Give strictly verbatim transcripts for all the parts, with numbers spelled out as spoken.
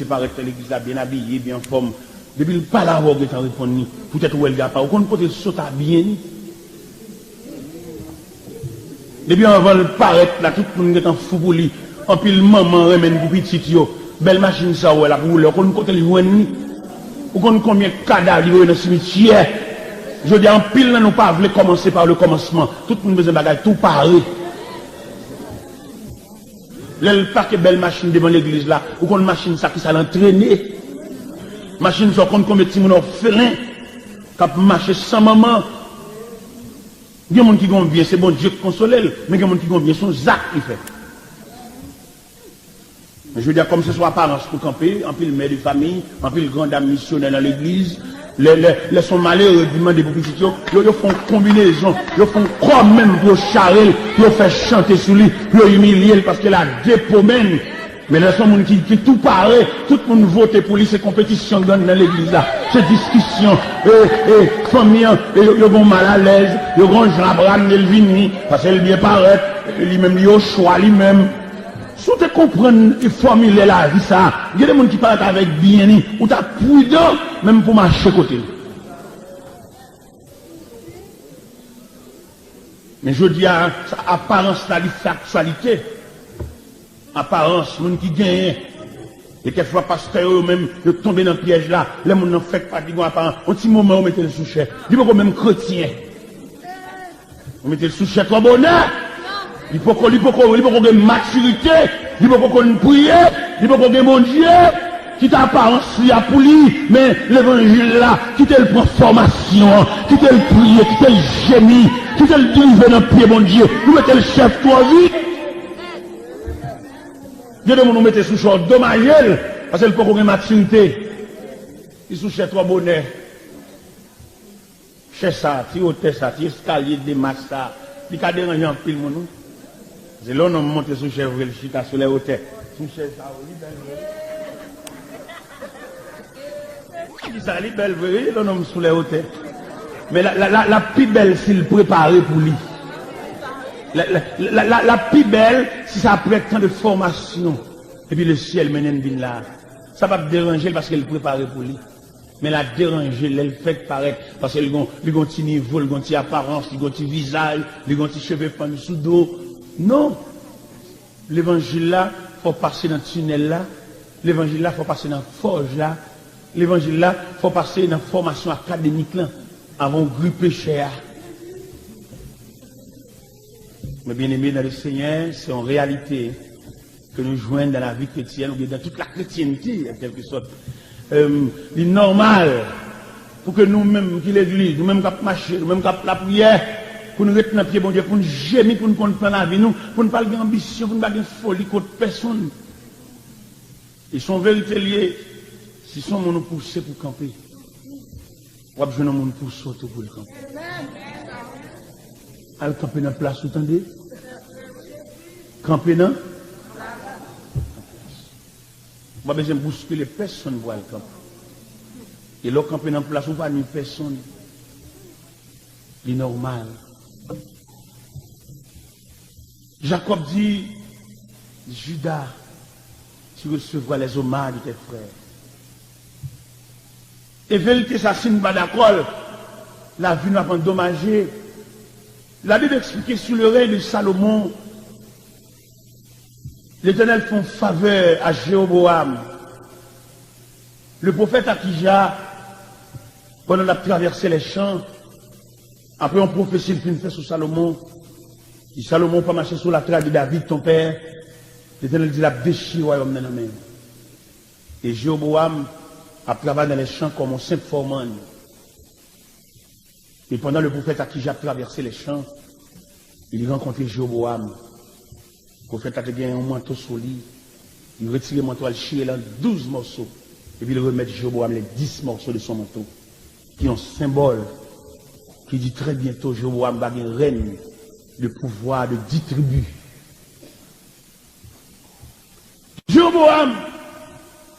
misye parèt nan legliz la byen abiye, byen anfòm. Depi l pale avè w, w gentan reponn li. Poutèt ou wè l gen apa, ou konn kote l sot abiye ni. Depi anvan l parèt la, tout moun gentan fou pou li. Anpil manman renmen l pou pitit yo. Bèl machin sa w wè l ap woule, ou konn kote l jwenn li? Ou konn konbyen kadav li voye nan simityè? Jodi a, anpil nan nou pa vle kòmanse pa le kòmansman. Tout moun bezwen bagay tou pare. Lè l pake bèl machin devan legliz la, ou konn machin sa ki sa l antrene? Machin sa, ou konn konbyen timoun òfelen k ap mache san manman? Gen moun ki gen yon byen, se Bondye k konsole l, men gen moun ki gen yon byen, se yon zak li fè. Men jodi a, kòm se sou aparans pou kanpe, anpil mè de fanmi, anpil gran dam misyonè nan legliz, lè, lè, lè se yon malere ki mande pou pitit yo, yo, yo fè yon konbinezon, yo fè yon kò menm pou yo chare l, pou yo fè chante sou li, pou yo imilye l, paske l a de po menm. Men lè se yon moun ki, ki tou pare, tout moun vote pou li, se konpetisyon k gen anndan legliz la, se diskisyon, e, e, fanmi an, e, yo, yo gen yon malalèz, yo gen yon jan ap ramne l vini, paske l byen parèt, li menm li oswa li menm. Si w te konprann fòmilè lavi sa a, gen de moun ki parèt avèk byen li, ou t ap pridan menm pou w mache kote l. Men jodi a, sa, aparans la, li fè aktyalite. Aparans, moun ki genyen. E kèk fwa, pastè yo, yo menm, yo tonbe nan pyèj la. Lè moun nan fèk pa di gon aparans, yon ti moman, yo mete l sou chè. Li poko menm kretyen. Yo mete l sou chè twò bonè. Li poko, li poko, li poko gen matirite. Li poko konn priye. Li poko gen Bondye. Kite aparans li a pou li, men levanjil la, kite l pran fòmasyon an, kite l priye, kite l jemi, kite l drive nan pye Bondye. Nou mete l chèf twò vit. Gen de moun ou mete sou chè w, domaje l, paske l poko gen matirite. Li sou chè twò bonè. Chè sa, ti wotè sa, ti eskalye demach sa, li ka deranje anpil moun, wi. Se lè yon nonm monte sou chè vre, l chita sou lè wotè. Sou chè sa, wi, li bèl vre. Li sa, li bèl vre, wi, lè yon nonm sou lè wotè. Men la, la, la, la pi bèl si l prepare pou li. La, la, la, la, la pi bèl si sa pran tan de fòmasyon. Epi le syèl mennen l vin la. Sa p ap deranje l paske l prepare pou li. Men l ap deranje lè l fèk parèt, paske li gon, li gon ti nivo, li gon ti aparans, li gon ti vizaj, li gon ti cheve fann sou do. Non. Levanjil la, fò w pase nan tinèl la. Levanjil la, fò w pase nan fòj la. Levanjil la, fò w pase nan fòmasyon akademik lan, avan w gripe chè a. Mes bien-aimés dans le Seigneur, se yon reyalite ke nou jwenn dan lavi kretyèn, oubyen dan tout la kretyente, an kèlke sòt. Em, li nòmal pou ke nou menm ki legliz, nou menm k ap mache, nou menm k ap lapriyè, pou n ret nan pye Bondye, pou n jemi, pou n konn plan lavi nou, pou n pa al gen anbisyon, pou n pa gen foli kont pèsonn. E se yon verite l ye, si se yon moun ou pouse pou kanpe, w ap jwenn yon moun pouse w tou pou l kanpe. Al kanpe nan plas ou, tande. Kanpe nan. Ou pa bezwen bouskile pèsonn pou al kanpe. E lè w kanpe nan plas ou, pa nwi pèsonn. Li nòmal. Jacob dit, Judas, tu recevras les hommages de tes frères. E verite sa, si n pa dakò l, lavi nou ap andomaje. Labib eksplike sou le rèy de Salomon, Letènèl fè yon favè a Jewoboam. Le pwofèt Akija, pandan l ap travèse lè chan, apre yon pwofesi l fin fè sou Salomon, di Salomon pa mache sou latrad de David ton pè, Letènèl di l ap dechire wayòm nan nan men l. E Jewoboam ap travay nan lè chan kòm yon senp fòmann. E pandan le pwofèt Akija ap travèse lè chan, li rankontre Jewoboam. Pwofèt la te gen yon manto sou li. Li retire manto a, l chire l an douz mòso. Epi l remèt Jewoboam les dix morceaux de son manteau, ki yon senbòl ki di trè byento Jewoboam va gen rèn de pouvwa de dis tribi. Jewoboam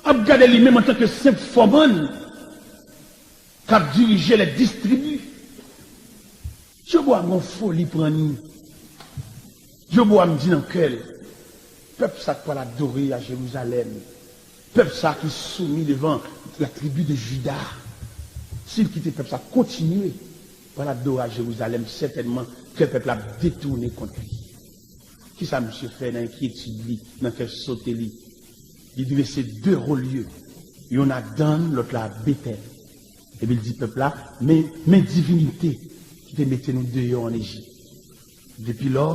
ap gade li menm antanke senp fòmann k ap dirije lè dis tribi. Jewoboam gen yon foli pran li. Jewoboam di nan kè l, pèp sa k pral adore a Jerizalèm, Pèp sa ki soumi devan la tribi de Jida, si l kite pèp sa kontinye pral adore a Jerizalèm, sètènman kè pèp la ap detounen kont li. Kisa misye fè nan enkyetid li, nan kè sote li? Li drese de ho lye, yonn a Dann, lòt la a Betèl. Epi l di pèp la, men, men divinite ki te mete nou deyò ann Ejip. Depi lò,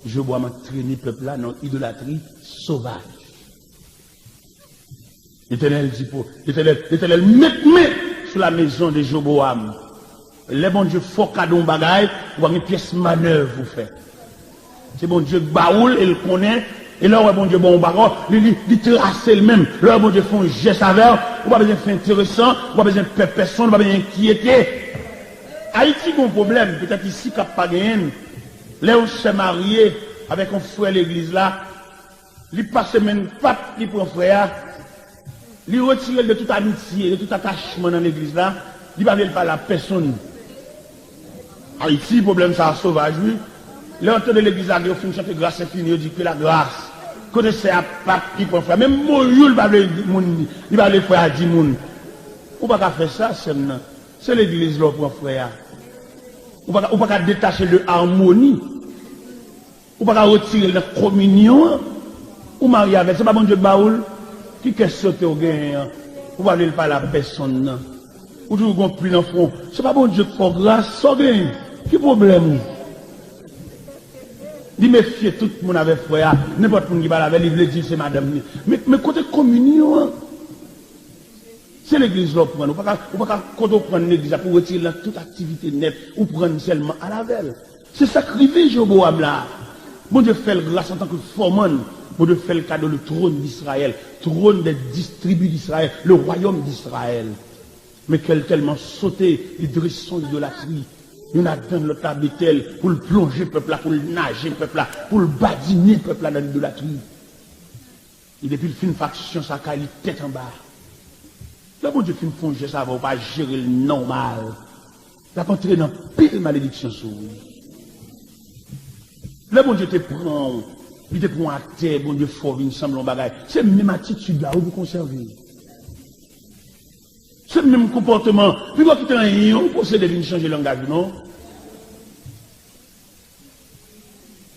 Jewobowam antrene pèp la nan idolatri sovaj. Letènèl di pou Letènèl, Letènèl met men sou la maison de Jewobowam. Lè Bondye fè w kado yon bagay, ou pa gen pyès manèv ou fè. Se Bondye k ba ou l e l konnen. E lè w wè Bondye ba w yon bagay, li, li, li trase l menm. Lè w wè Bondye fè yon jès avè w, ou pa bezwen fè enteresan, ou pa bezwen pè pèsonn, ou pa bezwen enkyete. Ayiti gen yon pwoblèm, petèt isi k ap pa genyen l. Lè yon sè marye avèk yon frè legliz la, li pase men pap, li pran frè a, li retire l de tout amitye, de tout atachman nan legliz la, li pa vle l pale a pèsonn. Ayiti, pwoblèm sa a sovaj, wi. Lè yo tande legliz la, yo fin chante Grâce infinie, yo di que la grâce. Kote sè a pap, li pran frè a. Menm mo you, li pa vle di moun, li pa vle frè a di moun. Ou pa ka fè sa, sè m nan. Se legliz la w pran frè a. Ou pa ka, ou pa ka detache l de amoni. Ou pa ka retire l nan kominyon an. Ou marye avè l, se pa Bondye k ba ou l. Ki kè sote w genyen an? Ou pa vle l pale a pèsonn nan. Ou toujou gon pli nan fwon. Se pa Bondye k fè w gras, sa w genyen? Ki pwoblèm ou? Li mefye tout moun avè frè a. Nenpòt moun ki pale avè l, li vle di l se madanm li. Men, men kote kominyon an? Se legliz la w pran l. Ou pa ka, ou pa ka, kote w pran legliz la pou w retire l nan tout aktivite nèt, ou pran l sèlman al avè l. Se sa k rive Jewobowam la. Bondye fè l gras antanke fòmann. Bondye fè l kado le trône d'Israël, trône des dix tribus d'Israël, le royaume d'Israël. Men kè l tèlman sote, li drese yon idolatri. Yonn a Dann, lòt la Betèl, pou l plonje pèp la, pou l naje pèp la, pou l badinen pèp la nan lidolatri. E depi l fin fè aksyon sa kay li tèt anba. Lè Bondye fin fè yon jès avè w, ou pa jere l nòmal, l ap antre nan pil malediksyon sou ou. Lè Bondye te pran w, li te pran w atè, Bondye fè w vin sanble yon bagay. Se menm atitid la wi pou konsève. Se menm konpòteman. Pi gwo kite anyen ou posede vin chanje langaj ou non.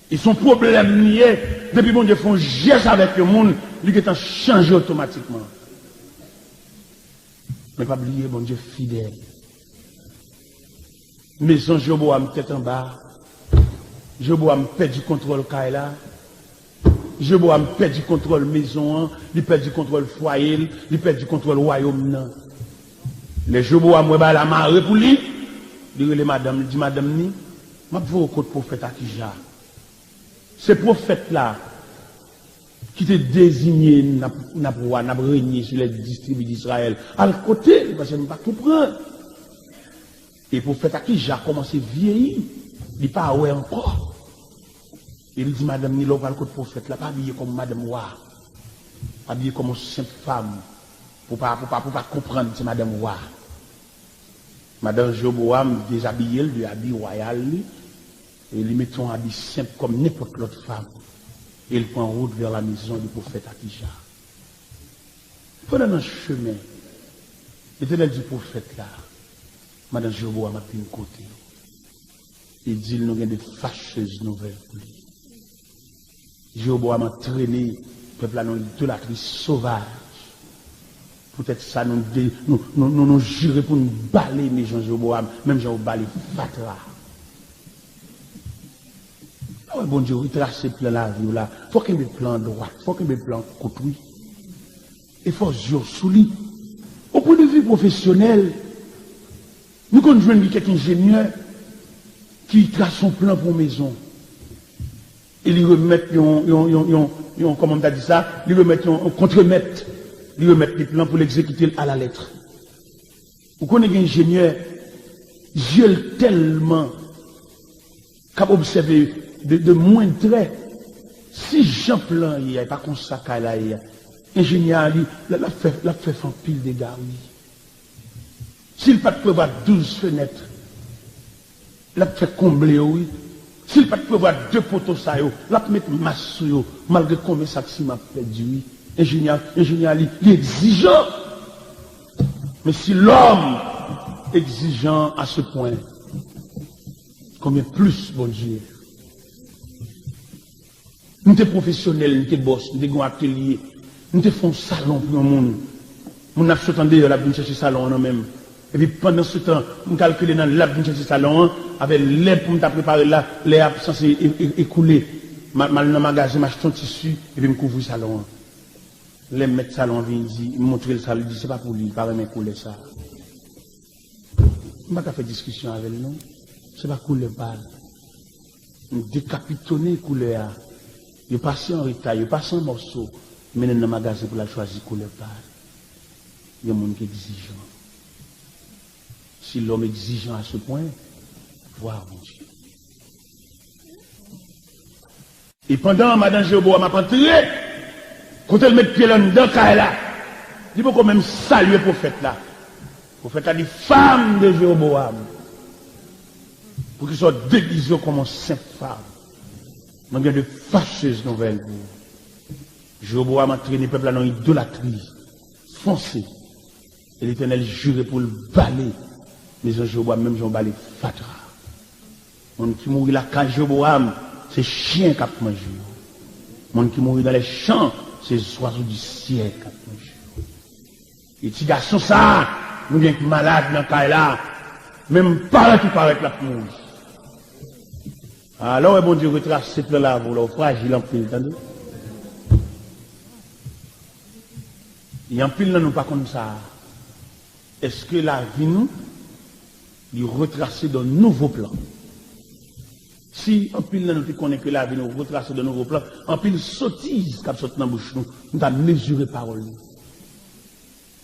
E se yon pwoblèm li ye. Depi Bondye fè yon jès avèk yon moun, li gentan chanje otomatikman. Men pa bliye, Bondye fidèl. Mezon Jewobowam tèt anba. Jewobowam pèdi kontwòl kay la. Jewobowam pèdi kontwòl mezon an, li pèdi kontwòl fwaye l, li pèdi kontwòl wayòm nan. Lè Jewobowam wè bagay la mare pou li, li rele madanm, li di madanm ni, "M ap voye w kot pwofèt Akija. Se pwofèt la ki te deziye n ap, n ap wa, n ap renye sou lè dis tribi d'Izrayèl. Al kote l, paske m pa konprann." E pwofèt Akija kòmanse vyeyi, li pa wè ankò. E li di madanm ni, "Lè w pral kot pwofèt la, pa abiye kòm madanm wa. Abiye kòm yon senp fanm, pou pa, pou pa, pou pa konprann se madanm wa." Madanm Jewobowam dezabiye l de abi wayal li, e li mete yon abi senp kòm nenpòt lòt fanm, e l pran wout vè la mezon de pwofèt Akija. Pandan nan chemen, Letènèl di pwofèt la, "Madanm Jewobowam ap vin kote w." Li di l, "Nou gen de fachèz nouvèl pou li." Jewobowam antrene pèp la nan idolatri sovaj. Poutèt sa, nou, de, nou, nou, nou, nou jire pou n bale mezon Jewobowam, menm jan yo bale fatra. Lè w wè Bondye retrase plan lavi w la, fò w kenbe plan an dwat, fò w kenbe plan an kout, wi. E fò zye w sou li. O pwen de vi pwofesyonèl, nou konn jwenn gen kèk enjenyè ki trase yon plan pou yon mezon. E li remèt yon, yon, yon, yon, yon, kòman m ta di sa? Li remèt yon, yon kontremèt. Li remèt li plan pou l egzekite l alalèt. Ou konnen gen enjenyè, zye l tèlman k ap obsève de, de mwend trè. Si jan plan an ye a, e pa konsa kay la ye a, enjenyè a, li, l, l ap fè, l ap fè, fè anpil dega, wi. Si l pa t prevwa douz fenèt, l ap fè konble yo, wi. Si l pa t prevwa de poto sa yo, l ap met mas sou yo, malgre konbyen sak siman ap pèdi, wi. Enjenyè, enjenyè li, li egzijan. Men si lòm egzijan à ce point, combien plus Bondye? M te pwofesyonèl, m te bòs, m te gen yon atelye, m te fè yon salon pou yon moun. Moun nan ap sot andeyò, l ap vin chèche salon an nan men m. Epi pandansetan, m kalkile nan lè l ap vin chèche salon an, avè lè pou m ta prepare l la, lè a ap sanse e- e- ekoule. M a- m al nan magazen, m achte yon tisi, epi m kouvri salon an. Lè mèt salon an vini di, m montre l sa, li di se pa pou li, li pa renmen koulè sa. M pa ka fè diskisyon avè l non. Se pa koulè pa l. M dekapitone koulè a. Yo pase an reta, yo pase an mòso. Mennen l nan magazen pou l al chwazi koulè pa l. Yon moun ki egzijan. Si lòm egzijan à ce point, vwa Bondye. E pandan madan Jewobowam ap antre, kote l met pye l anndan kay la, li poko menm salye pwofèt la. Pwofèt la di, femme de Jéroboam, poukisa w degize w kòm yon senp fanm? Mwen gen de fachez nouvèl pou ou. Jewobowam antrene pèp la nan idolatri fonse. E Letènèl jire pou l bale mezon Jewobowam menm jan w bale fatra. Moun ki mouri lakay Jewobowam, se chen k ap manje yo. Moun ki mouri dans les champs, se zwazo di syèl k ap manje yo. E ti gason sa a, nou gen k malad nan kay la, menm parèt ou parèt l ap mouri. Alò, wè Bondye retrase plan lavi w la, ou frajil anpil, tande. E anpil nan nou pa konn sa. Èske lavi nou, li retrase dans nouvo plan? Si anpil nan nou te konnen ke lavi nou retrase dans nouvo plan, anpil sotiz k ap sot nan bouch nou, nou ta mezire pawòl nou.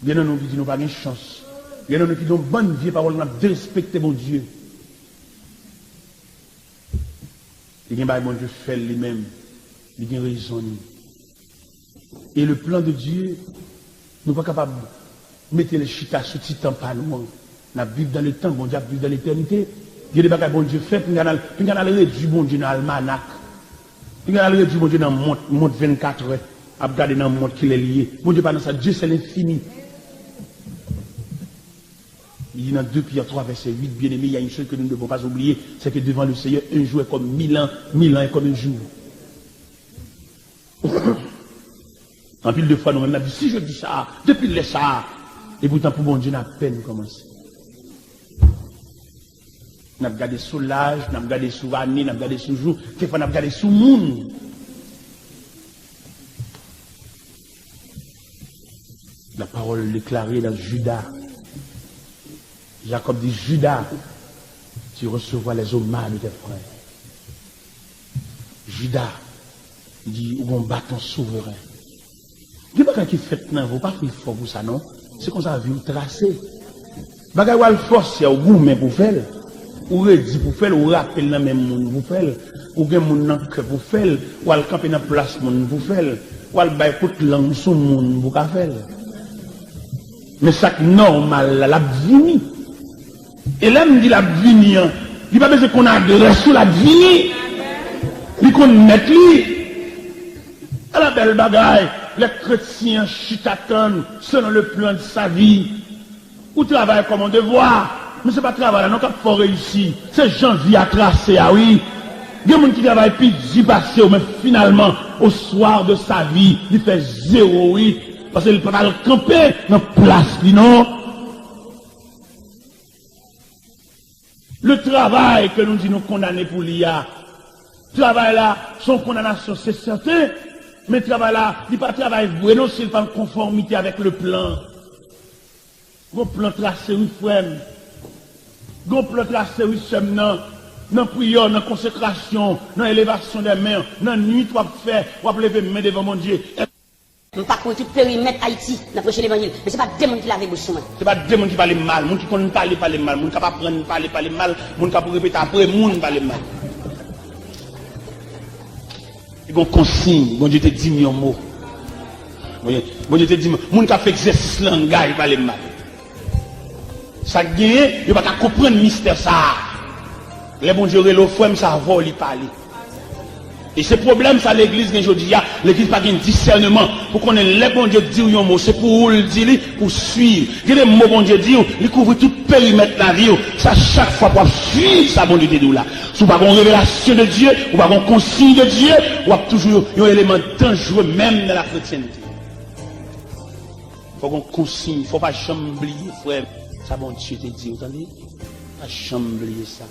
Gen nan nou ki di nou pa gen chans. Gen nan nou ki di yon bann vye pawòl, n ap derespekte Bondye. Li gen bagay Bondye fè l li menm. Li gen rezon li. E le plan de Dieu, nou pa kapab mete l chita sou ti tan pa nou an. N ap viv dans le temps, Bondye ap viv dans l'éternité. Gen de bagay Bondye fè, pinga n al, pinga n al redui Bondye nan almanak. Pinga n al redui Bondye nan mont, mont vennkatrè, ap gade nan mont kilè li ye. Bondye pa nan sa, Dieu c'est l'infini. Li di nan deux Pierre trois verset huit, bien-aimés, il y a une chose que nous ne devons pas oublier, c'est que devant le Seigneur, un jour est comme mille ans, mille ans est comme un jour. Anpil de fwa nou menm n ap di, si je dis ça, depi lè sa a, epoutan pou Bondye n apèn kòmanse. N ap gade sou laj, n ap gade sou ane, n ap gade sou jou, kèkfwa n ap gade sou moun. La parole déclarée dans Judas. Jacob di, Judas, tu recevras les hommages de tes frères. Judas, li di, ou gon baton souveren. Gen bagay ki fèt nan vi w, pa fè efò pou sa non. Se konsa vi w trase. Bagay w al fòse a, ou goumen pou fè l. Ou redi pou fè l, ou rape l nan men moun pou fè l. Ou gen moun nan kè pou fè l, ou al kanpe nan plas moun pou fè l. Ou al bay kout lang sou moun pou ka fè l. Men sa k nòmal la, l ap vini. E lè m di l ap vini an, li pa bezwen konn adrès ou, l ap vini. Li konn mèt li. Ala bèl bagay, lè kretyen an chita tann selon le plan de sa vie. Ou travay kòm yon devwa, men se pa travay la non k ap fè w reyisi. Se jan vi a trase a, wi. Gen moun ki travay pi di pase w, men finalman, au soir de sa vie, li fè zewo, wi. Paske li pa t al kanpe nan plas li, non. Le travay ke nou di nou kondane pou li a, travay la, se yon kondanasyon, se sèten, men travay la, li pa travay vre non, si l pa an konfòmite avèk le plan. Gon plan trase, wi, frè m. Gon plan trase, wi, sè m nan, nan priyè, nan konsekrasyon, nan elevasyon dè men, nan nuit w ap fè, w ap leve men devan Bondye. M pa kouri tout perimèt Ayiti nan preche levanjil, men se pa de moun ki lave bouch sou mwen. Se pa de moun ki pale m mal, moun ki konn pale, pale m mal, moun k ap aprann pale, pale m mal, moun k ap repete apre moun, pale m mal. Li gon konsiy, Bondye te di m yon mo. Bondye, Bondye te di m, moun k ap fè egzèsis langay, pale m mal. Sa k genyen, yo pa ka konprann mistè sa a. Lè Bondye rele w, frè m, se avè w li pale. E se pwoblèm sa legliz gen jodi a. Legliz pa gen disèneman pou konnen lè Bondye di w yon mo, se pou ou l di li, pou w swiv. Gen de mo Bondye di w, li kouvri tout perimèt lavi w. Sa chak fwa pou w ap swiv sa Bondye te di w la. Si w pa gen yon revelasyon de Dye, ou pa gen yon konsiy de Dye, w ap toujou yon eleman danjere menm nan lakretyènte. Fò w gen yon konsiy, fò w pa janm bliye, frè m, sa Bondye te di w, tande? Pa janm bliye sa.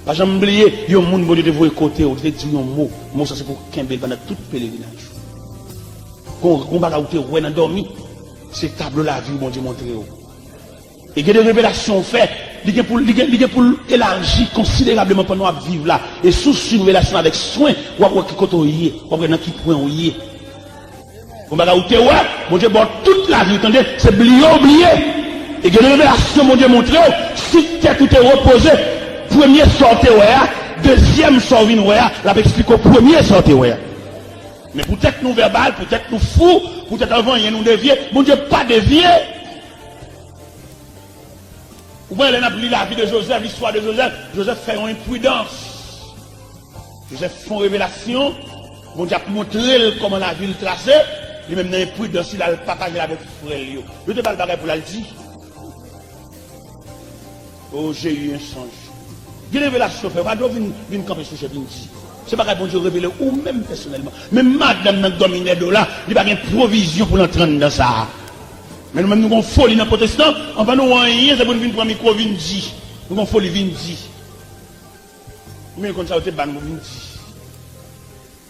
Pa janm bliye, yon moun Bondye te voye kote w, te di w yon mo. Mo sa se pou w kenbe l pandan tout pelerinaj ou. Gon, gon bagay ou te wè nan dòmi, se tablo lavi w Bondye montre w. E gen de revelasyon w fè, li gen pou, li gen, li gen pou l elaji konsiderableman pandan w ap viv la. E si w swiv revelasyon avèk swen, w ap wè ki kote w ye, w ap wè nan ki pwen w ye. Yon bagay ou te wè, Bondye ba w tout lavi w, tande, se bliye w bliye. E gen de revelasyon Bondye montre w, si tèt ou te repoze, premye sa w te wè a, dezyèm sa w vin wè a, l ap eksplike w premye sa w te wè a. Men poutèt nou vèbal, poutèt nou fou, poutèt anvanyen nou devye, Bondye pa devye. Ou wè, lè n ap li lavi de Jozèf, istwa de Jozèf, Jozèf fè yon enpridans. Jozèf fè yon revelasyon, Bondye ap montre l kòman lavi l trase, li menm nan enpridans li, l al pataje l avèk frè l yo. Yo te ba l bagay pou l al di. Oh, j'ai eu un songe. Gen revelasyon, frè, pa dwe vin, vin kanpe sou chè vin di. Se bagay Bondye revele ou menm pèsonèlman. Menm madanm nan k dòmi nan do la, li pa gen pwovizyon pou l antre anndan sa a. Men nou menm nou gon foli nan pwotestan, anvan nou wè anyen, se pou nou vin pran mikwo vin di. Nou gon foli vin di. Ou menm konn sa yo te ban nou pou vin di.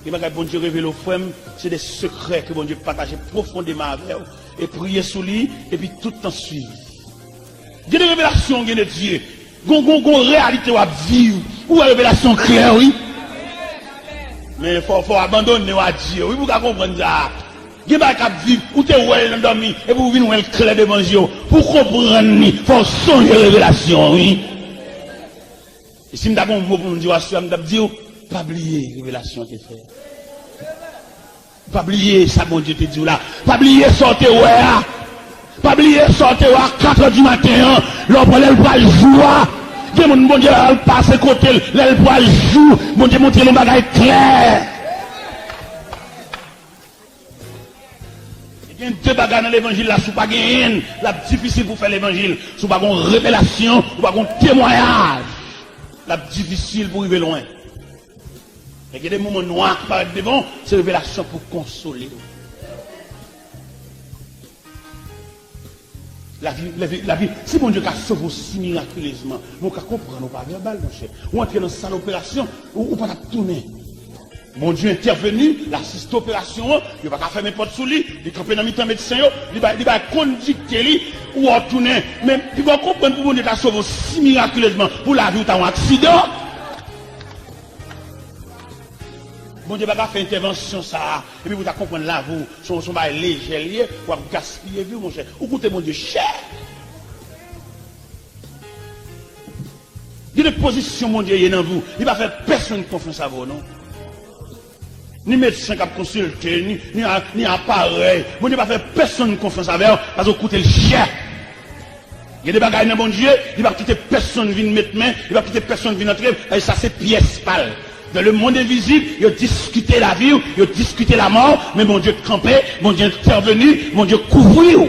Gen bagay Bondye revele w, frè m, se de sekrè ke Bondye pataje pwofondeman avè w, e priye sou li, epi tout tan swiv li. Gen de revelasyon w gen de Dye. Gon, gon, gon reyalite w ap viv. Ou wè revelasyon klè, wi. Men fò, fò w abandone w a Dye, wi, pou w ka konprann sa. Gen bagay k ap viv, ou te wè l nan dòmi, epi w vin wè l klè devan je w. Pou w konprann li, fò w sonje revelasyon, wi. E si m ta gen yon mo pou m di w aswè a, m t ap di w, pa bliye revelasyon w te fè. Pa bliye sa Bondye te di w la. Pa bliye sa w te wè a. Pa bliye sa w te wè a katrè di maten an. Lè w pran lè l pral jou a. Gen moun Bondye lè l pase kote l, lè l pral jou, Bondye montre l yon bagay klè. Gen de bagay nan levanjil la, si w pa genyen l, l ap difisil pou w fè levanjil. Si w pa gen yon revelasyon, ou pa gen yon temwayaj, l ap difisil pou w rive lwen. Men gen de moman nwa ki parèt devan w, se revelasyon pou konsole w. Lavi, lavi, lavi, si Bondye ka sove w si mirakilezman, men w ka konprann ou pa vèbal, monchè. Ou antre nan sal operasyon, ou, ou pa t ap tounen. Bondye entèveni, l asiste operasyon an, yo pa ka fèmen pòt sou li, li kanpe nan mitan medsen yo, li bay, li bay kondikte li, ou wè w tounen. Men, li ba w konprann pou Bondye ta sove w si mirakilezman, pou lavi w ta yon aksidan. Bondye pa ka fè entèvansyon sa a, epi pou w ta konprann lavi w, se yon, se yon bagay lejè l ye, w ap gaspiye vi w, monchè. Ou koute Bondye chè. Gen de pozisyon Bondye ye nan vi w, li pa fè pèsonn konfyans avè w, non. Ni medsen k ap konsilte, ni, ni a, ni aparèy. Bondye pa fè pèsonn konfyans avè w, paske w koute l chè. Gen de bagay nan Bondye, li p ap kite pèsonn vin met men, li p ap kite pèsonn vin antre, e sa se pyès pa l. Dans le monde invisible, yo diskite lavi w, yo diskite lamò, men Bondye kanpe, Bondye entèveni, Bondye kouvri w.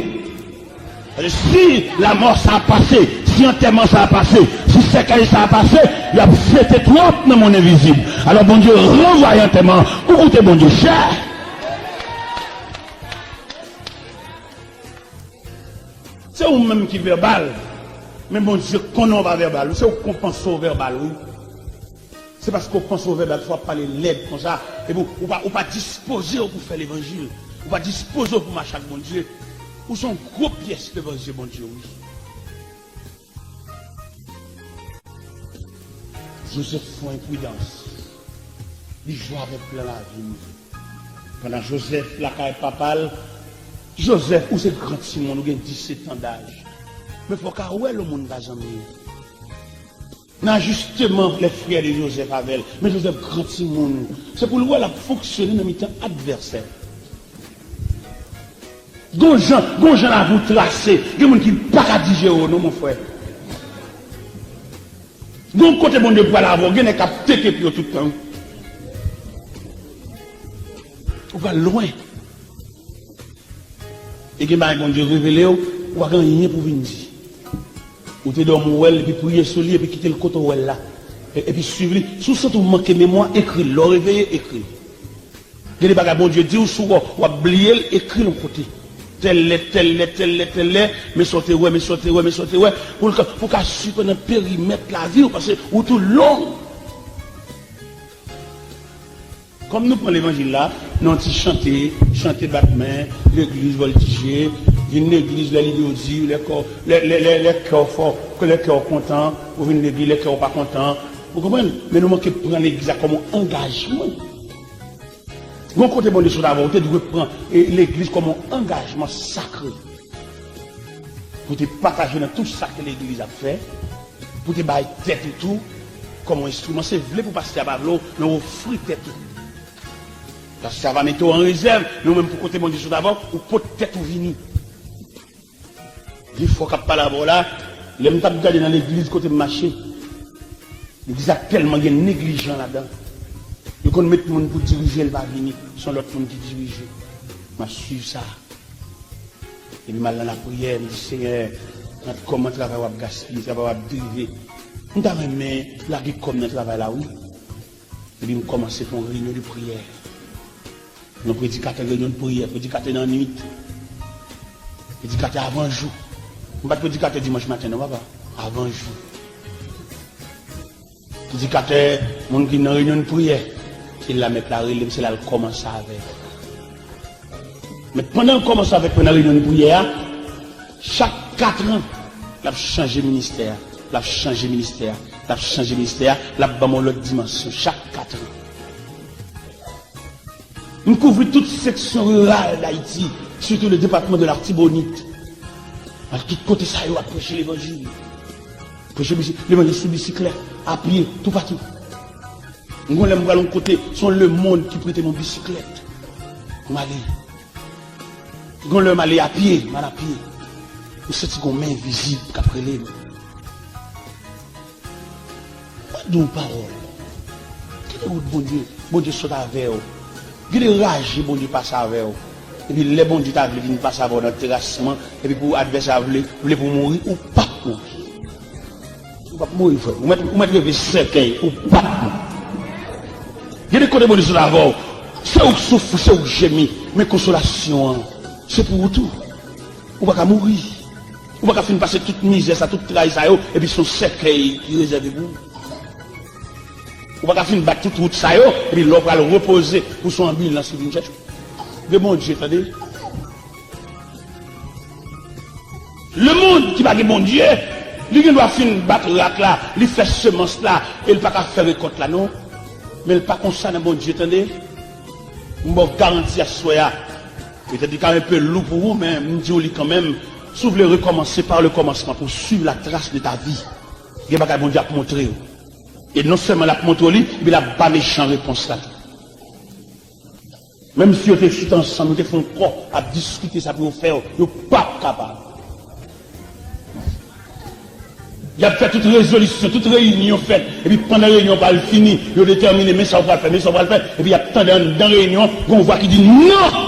Paske si lamò sa a pase, si antèman sa a pase, si sèkèy sa a pase, y ap fete twòp nan mond envizib. Alò Bondye ranvwaye antèman an, ou koute Bondye chè. Se ou menm ki vèbal, men Bondye konnen w pa vèbal, wi. Se ou k konn panse w vèbal, wi. Se paske w panse w vèbal, fò w ap pale lèd konsa. Epi w, ou pa, ou pa dispoze w pou fè levanjil. Ou pa dispoze w pou mache ak Bondye. Ou se yon gwo pyès devan zye Bondye, wi. Jozèf fè yon enpridans. Li jwe avèk plan lavi m. Pandan Jozèf lakay papa l, Jozèf, ou se gran timoun, ou gen disèt an daj. Men fò w ka wè lè yon moun pa zanmi w. Nan ajisteman lè frè de Jozèf avè l. Men Jozèf gran timoun. Se pou l wè l ap fonksyone nan mitan advèsè. Gon jan, gon jan lavi w trase. Gen moun ki pa ka dijere w non, mon frè. Gon kote Bondye pral avè w, gen nèg k ap teke pye w tout tan. Ou pral lwen. E gen bagay Bondye revele w, ou pa gen anyen pou vin di. Ou te dòmi, ou wè l, epi priye sou li, epi kite l kote w wè l la. E- Epi swiv li. Si w santi w manke memwa, ekri l. Lè w reveye, ekri l. Gen de bagay Bondye di w, si w wè w ap bliye l, ekri l yon kote. Tèl lè, tèl lè, tèl lè, tèl lè, men sa w te wè, men sa w te wè, men sa w te wè, pou l ka, pou w ka swiv nan perimèt lavi w, paske ou tou long. Kòm nou pran levanjil la, nan ti chante, chante bat men, legliz vòltije, vin legliz lè lide w di, lè kè w, lè, lè, lè, lè kè w fò, ke lè kè w kontan, ou vin legliz, lè kè w pa kontan. Ou konprann? Men nou manke pran legliz la kòm yon angajman. Gon kote Bondye sot avè w, ou te dwe pran, e, legliz kòm yon angajman sakre. Pou te pataje nan tout sa ke legliz ap fè, pou te bay tèt ou tou kòm yon enstriman. Se vle pou pastè a pa vle w, men w ofri tèt ou. Pastè a va mete w an rezèv, men ou menm pou kote Bondye sot avè w, ou pot tèt ou vini. Gen fwa k ap pale avè w la, lè m t ap gade nan legliz kote m mache, legliz la tèlman gen neglijan ladan. Yo konn met moun pou dirije, l pa vini, se yon lòt moun ki dirije. M ap swiv sa. Epi m al nan lapriyè, m di, Senyè, gad kòman travay w ap gaspiye, travay w ap drive. M ta renmen lage kò m nan travay la, wi. Epi m kòmanse fè yon reyinyon de priyè. Yon predikatè reyinyon de priyè, predikatè nan nwit. Predikatè avan jou. M pa t predikatè dimanch maten, non, papa. Avan jou. Predikatè, moun ki nan reyinyon de priyè, se la mèt la rele m, se la l kòmanse avè m. Men pandan l kòmanse avèk mwen nan reyinyon de priyè a, chak katran, l ap chanje ministè a, l ap chanje ministè a, l ap chanje ministè a, l ap ban m yon lòt dimansyon chak katran. M kouvri tout seksyon riral Dayiti, sitou le depatman de Latibonit. Al tout kote sa yo ap preche levanjil. Preche bisi- levanjil sou bisiklèt, a pye, toupatou. Gon lè m pral yon kote, se yon lemonn ki prete m yon bisiklèt. M ale. Gon lè m ale a pye, m al a pye. M santi gon men envizib k ap rele m. Mwen di w pawòl. Gen de wout Bondye, Bondye sot avè w. Gen de raje Bondye pase avè w. Epi lè Bondye ta vle vin pase avè w nan terasman, epi pou advèsè a vle, vle pou w mouri, ou p ap mouri. Ou p ap mouri, frè. Ou mèt, ou mèt reve sèkèy, ou p ap mouri. Gen de kote Bondye sot avè w. Se ou k soufri, se ou k jemi, men konsolasyon an, se pou ou tou. Ou pa ka mouri. Ou pa ka fin pase tout mizè sa, tout tray sa yo, epi se yon sèkèy ki rezève pou ou. Ou pa ka fin bat tout wout sa yo, epi lè w pral repoze, ou se yon anbilans ki vin chèche w. Gen Bondye, tande. Lemonn ki pa gen Bondye, li gen dwa fin bat rak la, li fè semans la, e l pa ka fè rekòt la, non. Men l pa konsa nan Bondye, tande. M ba w garanti aswè a. Petèt li ka enpe lou pou ou, men m di w li kanmenm. Si w vle rekòmanse par le kòmansman pou swiv la tras de ta vi, gen bagay Bondye ap montre w. E non sèlman l ap montre w li, epi l ap ba mechan repons la tou. Menm si yo te chita ansanm, yo te fè yon kò ap diskite sa pou yo fè w, yo p ap kapab. Y ap fè tout rezolisyon, tout reyinyon fèt, epi pandan reyinyon pral fini, yo detèmine, men sa w pral fè, men sa w pral fè, epi y ap tande anndan reyinyon, gon vwa ki di, non!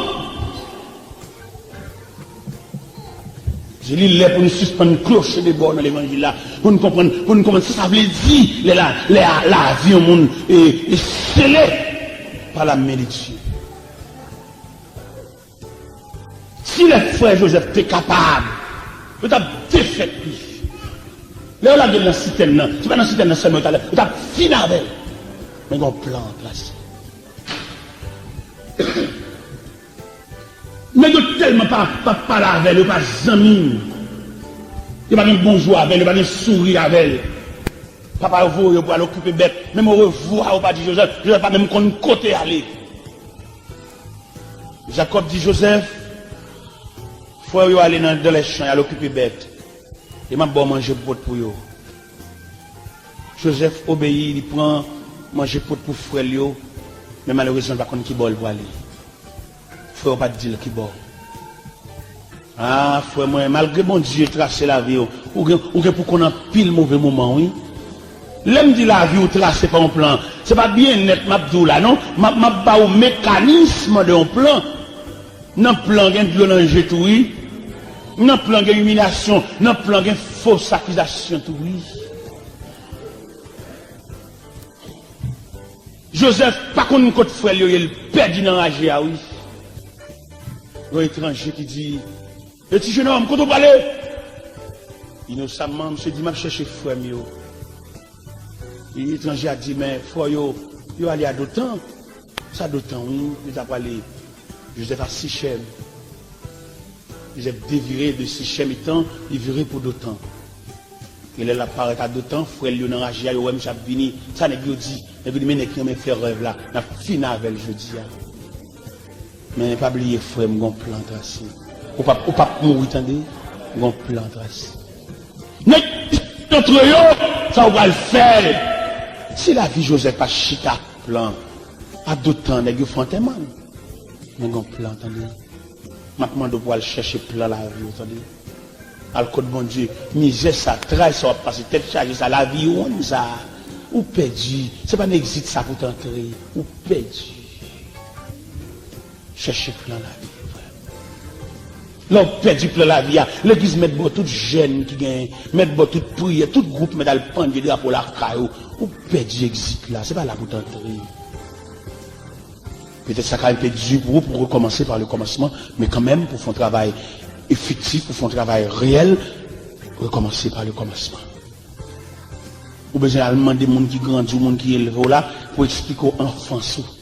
Se li lè pou nou sispann kloche de bò nan levanjil la, pou nou konprann, pou nou konprann sa sa vle di, lè la, lè a, lavi yon moun e, e sele pa la men de Dye. Si lè frè Jozèf te kapab, yo t ap defèt li. Lè yo lage l nan sitèn nan, se pa nan sitèn nan sèlman yo t al, yo t ap fin avè l. Men gen yon plan an plas. Nèg yo tèlman pa, pa pale avè l, yo pa zanmi l. Yo pa gen bonjou avè l, yo pa gen souri avè l. Papa yo voye yo pou al okipe bèt. Menm orevwa yo pa di Jozèf. Jozèf pa menm konn kote ale. Jakòb di Jozèf, frè w yo ale nan, dans les champs, y al okipe bèt. E m ap ba w manje pou pot pou yo. Jozèf obeyi, li pran manje pot pou frè l yo, men malerezman, l pa konn ki bò l pwale. Frè w pa t di l ki bò. A, frè mwen, malgre Bondye trase lavi w, ou gen, ou gen pou konn anpil move moman, wi. Lè m di lavi w trase pa yon plan, se pa byennèt m ap di w la, non. M ap, m ap ba w mekanism de yon plan. Nan plan, gen dlo nan je tou, wi. Nan plan, gen imilyasyon. Nan plan, gen fos akizasyon tou, wi. Jozèf pa konn kot frè l yo ye, l pèdi nan raje a, wi. Yon etranje ki di, "E ti jenòm, kote w prale?" Inosamman, misye di, "M ap chèche frè m yo." Etranje a di, "Men frè w yo, yo ale a Dotan." "Sa Dotan, wi, yo ta prale." Jozèf a Sichèm. Jozèf devire de Sichèm, etan, li vire pou Dotan. E lè l ap parèt a Dotan, frè l yo nan raje a, yo wè misye ap vini. Sa nèg yo di? Nèg yo di, "Men nèg ki renmen fè rèv la, n ap fini avè l jodi a." Men pa bliye, frè m, gon plan trase. Ou p ap, ou p ap mouri, tande. Gon plan trase. Nèg antre yo, sa ou pral fè? Si lavi Jozèf pa chita ak plan, a Dotan, nèg yo fè antèman l. Men gon plan, tande. M ap mande w pou w al chèche plan lavi w, tande. Al kot Bondye. Mizè sa, tray sa w ap pase, tèt chaje sa, lavi wonn sa, ou pèdi. Se pa nan egzit sa pou w t antre. Ou pèdi. Chèche plan lavi, frè. Lè w pèdi plan lavi a, legliz mèt ba w tout jèn ki genyen, mèt ba w tout priyè, tout gwoup mèt al pandye drapo lakay ou. Ou pèdi egzit la, se pa la pou w t antre. Petèt sa ka enpe di pou ou pou rekòmanse pa le kòmansman, men kanmenm pou fè yon travay efektif, pou fè yon travay reyèl, rekòmanse pa le kòmansman. Ou bezwen al mande moun ki grandi w, moun ki elve w la, pou eksplike w anfans ou,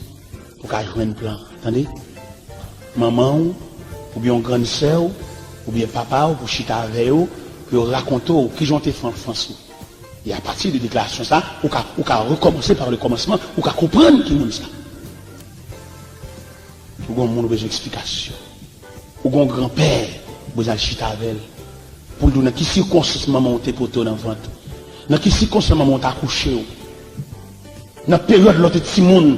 pou w ka jwenn plan an, tande? Manman w, oubyen yon grann sè w, oubyen papa w, pou chita avè yo, pou yo rakonte w kijan w te fè anfans ou. E apati de deklarasyon sa, ou ka, ou ka rekòmanse pa le kòmansman, ou ka konprann ki moun sa. Ou gon moun ou bezwen eksplikasyon. Ou gon granpè, ou bezwen al chita avè l. Pou l di w nan ki sikonstans manman w te pote w nan vant. Nan ki sikonstans manman w te akouche w. Nan peryòd lè w te timoun,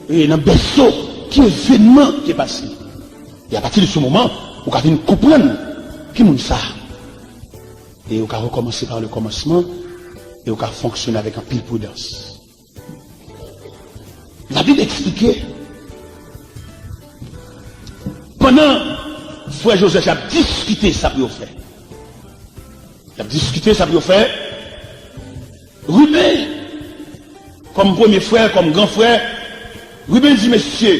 e nan bèso, ki evènman ki te pase. E apati de se moman, ou ka vin konprann ki moun sa. E ou ka rekòmanse pa le kòmansman, e ou ka fonksyone avèk anpil pridans. Labib eksplike, pandan frè Jozèf y ap diskite sa pou yo fè, y ap diskite sa pou yo fè, Riben, kòm premye frè, kòm gran frè, Riben di, "Mesye,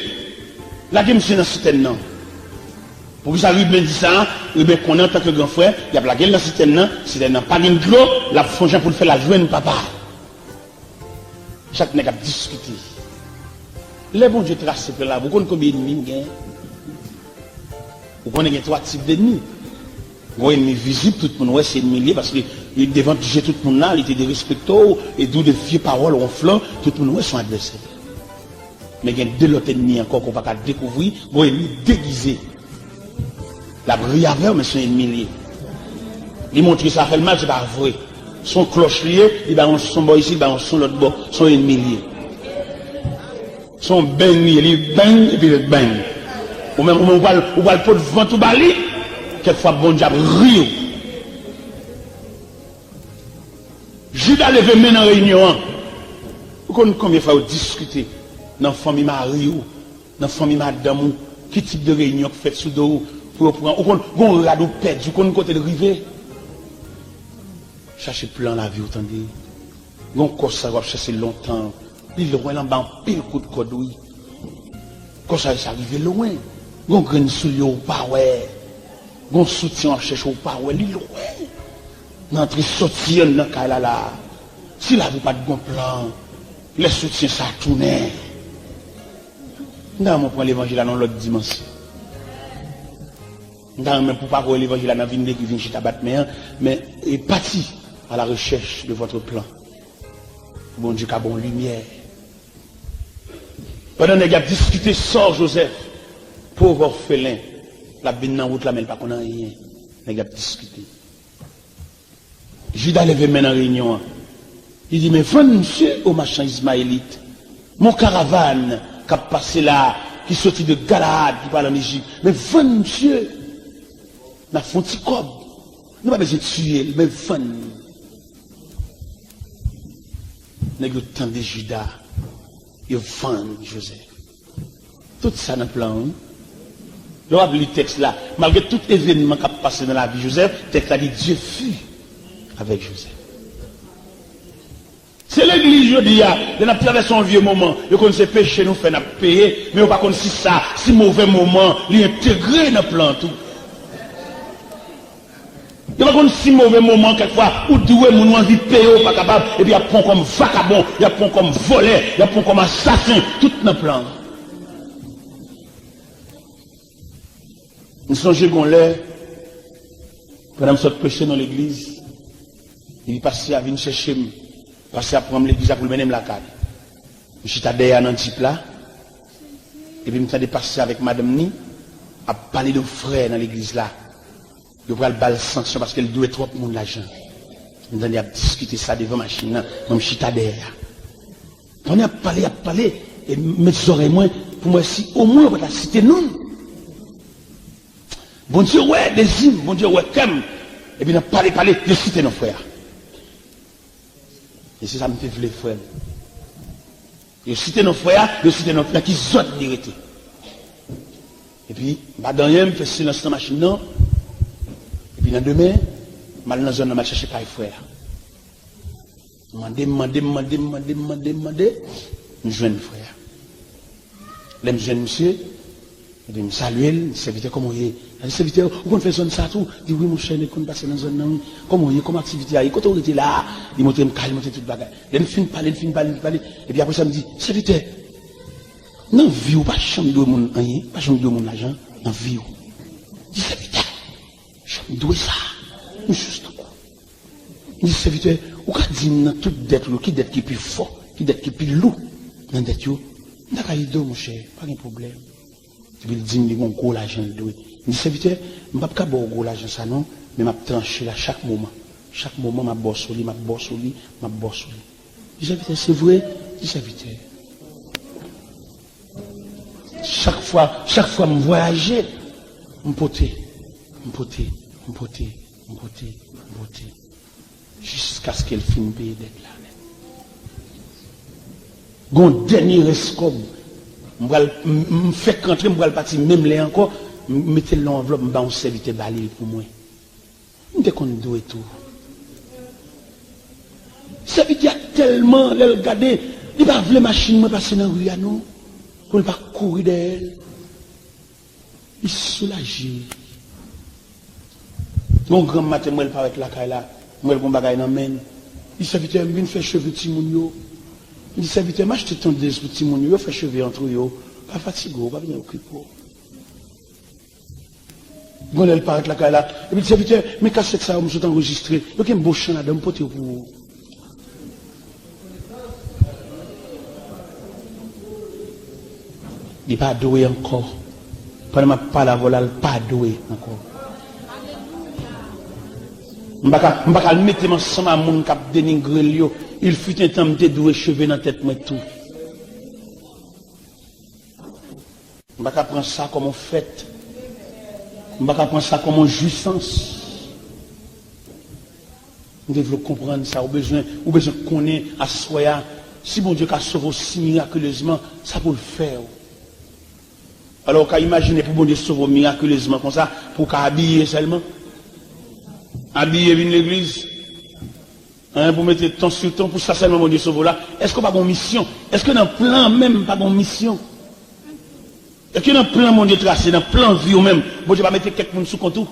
lage misye nan sitèn nan." Poukisa Riben di sa? Riben konnen antanke gran frè, y ap lage l nan sitèn nan, sitèn nan pa gen dlo, l ap fè yon jan pou l fè l al jwenn papa. Chak nèg ap diskite. Lè Bondye trase plan lavi, ou konn konbyen ènmi ou genyen? Ou konnen gen twa tip dènmi. Gon ènmi vizib, tout moun wè se ènmi l ye, paske li devan je tout moun la, li te derespekte w, e di w de vye pawòl wonflan, tout moun wè se yon advèsè. Men gen de lòt ènmi ankò ke w pa ka dekouvri, gon ènmi degize. L ap ri avè w, men se yon ènmi l ye. Li montre sa fè l mal, se pa vre. Se yon klòch li ye, li bay yon son bò isi, li bay yon son lòt bò. Se yon ènmi l ye. Se yon beng li ye, li beng, epi l beng. Ou menm, ou menm, ou pral, ou pral pot vant ou ba li, kèk fwa Bondye ap ri w. Jida leve men nan reyinyon an. Ou konn konbyen fwa yo diskite nan fanmi mari w, nan fanmi madanm ou, ki tip de reyinyon k fèt sou do w pou yo pran. Ou konn gon rad ou pèdi, ou konn kote l rive. Chache plan lavi w, tande. Gon kò sa w ap chèche lontan, li lwen l anba anpil kout kòd, wi. Kò sa, sa rive lwen. Gon grenn soulye ou pa wè. Gon soutyen w ap chèche ou pa wè, li lwen. Nan antre sòti anndan kay la la. Si lavi w pa t gon plan, lè soutyen sa a tounen. M ta renmen w pran levanjil la nan yon lòt dimansyon. M ta renmen pou w pa voye levanjil la nan vin legliz, vin chita bat men an, men e pati à la recherche de votre plan. Pou Bondye ka ba w limyè. Pandan nèg y ap diskite sò Jozèf, pòv òfelen, l ap vin nan wout la, men l pa konn anyen. Nèg y ap diskite. Jida leve men nan reyinyon an. Li di, "Men vann misye o machan izmayelit. Men yon karavàn k ap pase la, ki soti de Galaad, ki pral ann Ejip. Men vann misye. N ap fè yon ti kòb. Nou pa bezwen tiye l, men vann li." Nèg yo tande Jida, yo vann Jozèf. Tout sa nan plan an, wi. Lè w ap li tèks la, malgre tout evènman k ap pase nan lavi Jozèf, tèks la di, Dieu fut avec Joseph. Se legliz jodi a, lè n ap travèse yon vye moman, yo konn se peche nou fè n ap peye, men yo pa konn si sa, si move moman, li entegre nan plan an tou. Yo pa konn si move moman, kèk fwa, ou dwe moun, ou anvi peye, ou pa kapab, epi y ap pran w kòm vakabon, y ap pran w kòm vòlè, y ap pran w kòm asasen, tout nan plan an. M sonje gon lè, pandan m sot preche nan legliz, epi pastè a vin chèche m. Pastè a pran m legliz la pou l mennen m lakay. M chita dèyè a nan djip la, epi m tande pastè avèk madanm ni ap pale de yon frè nan legliz la. Yo pral ba l sanksyon paske l dwe twòp moun lajan. M tande y ap diskite sa devan machin nan, mwen m chita dèyè a. Pandan y ap pale, y ap pale, e m met zòrèy mwen pou m wè si omwen yo pa ta site non l. Bondye wè dezi m, Bondye wè kè m, epi nan pale, pale, yo site non frè a. E se sa m te vle, frè m. Yo site non frè a, yo site non frè a, ki zòn li rete. Epi, m pa di anyen, m fè silans nan machin nan. Epi nan demen, m al nan zòn nan, m al chèche kay frè a. M mande, m mande, m mande, m mande, m mande, m mande, m jwenn frè a. Lè m jwenn misye, epi m salye l, m di, sèvitè, kòman w ye? L di, sèvitè, ou konn fè zòn sa tou? Di, wi, monchè, nèg konn pase nan zòn nan, wi. Kòman w ye? Kòman aktivite a ye? Kote w rete la a? Li montre m kay, li montre tout bagay. Lè n fin pale, n fin pale, n fin pale, epi apre sa, m di, sèvitè, nan vi w, ou pa janm dwe moun anyen, ou pa janm dwe moun lajan, nan vi w. Di, sèvitè, janm dwe sa, m jis tankou. M di, sèvitè, ou ka di m nan tout dèt ou yo, ki dèt ki pi fò, ki dèt ki pi lou nan dèt yo? M ta ka ede w, monchè, pa gen pwoblèm. Epi l di m li gen yon gwo lajan l dwe. M di, sèvitè, m p ap ka ba w gwo lajan sa non, men m ap tranche la chak moman. Chak moman, m ap ba w sou li, m ap ba w sou li, m ap ba w sou li. M di, sèvitè, se vre? M di, sèvitè. Chak fwa, chak fwa m vwayaje, m pote, m pote, m pote, m pote, m pote. Jiskaske l fin peye dèt la nèt. Gon dènye rès kòb, m pral, m, m fèk rantre, m pral pati menm lè ankò, m mete l nan anvlòp, m ba yon sèvitè ba li l pou mwen. M te konn dwe tou. Sèvitè a tèlman, lè l gade, li pa vle machin mwen pase nan ri a non, pou l pa kouri dèyè l. Li soulaje. Yon granm maten, m wè l parèt lakay la, m wè l gon bagay nan men l. Li di, sèvitè, m vin fè cheve timoun yo. M di, sèvitè, m achte tondez pou timoun yo, yo fè cheve antre yo. Pa fatige w, pa vin okipe w. Gon lè l parèt lakay la, epi l di, sèvitè, men kasèt sa yo m sot anrejistre, yo gen bon chan ladan, m pote yo pou ou. Li pa dwe ankò. Pandan m ap pale avè w la, l pa dwe ankò. M pa ka, m pa ka al mete m ansanm a moun k ap denigre l yo. Il fut un temps, m te dwe cheve nan tèt mwen tou. M pa ka pran sa kòm yon fèt. M pa ka pran sa kòm yon jwisans. M te vle w konprann sa, ou bezwen, ou bezwen konnen aswè a, si Bondye ka sove w si mirakilezman, sa pou l fè w. Alò, ou ka imajine pou Bondye sove w mirakilezman konsa, pou w ka abiye sèlman? Abiye vin legliz? Hein, pou mete ton sou ton, pou sa sèlman Bondye sove w la? Èske w pa gon misyon? Èske nan plan menm pa gon misyon? Èske nan plan Bondye trase, nan plan vi w menm, Bondye pa mete kèk moun sou kont ou?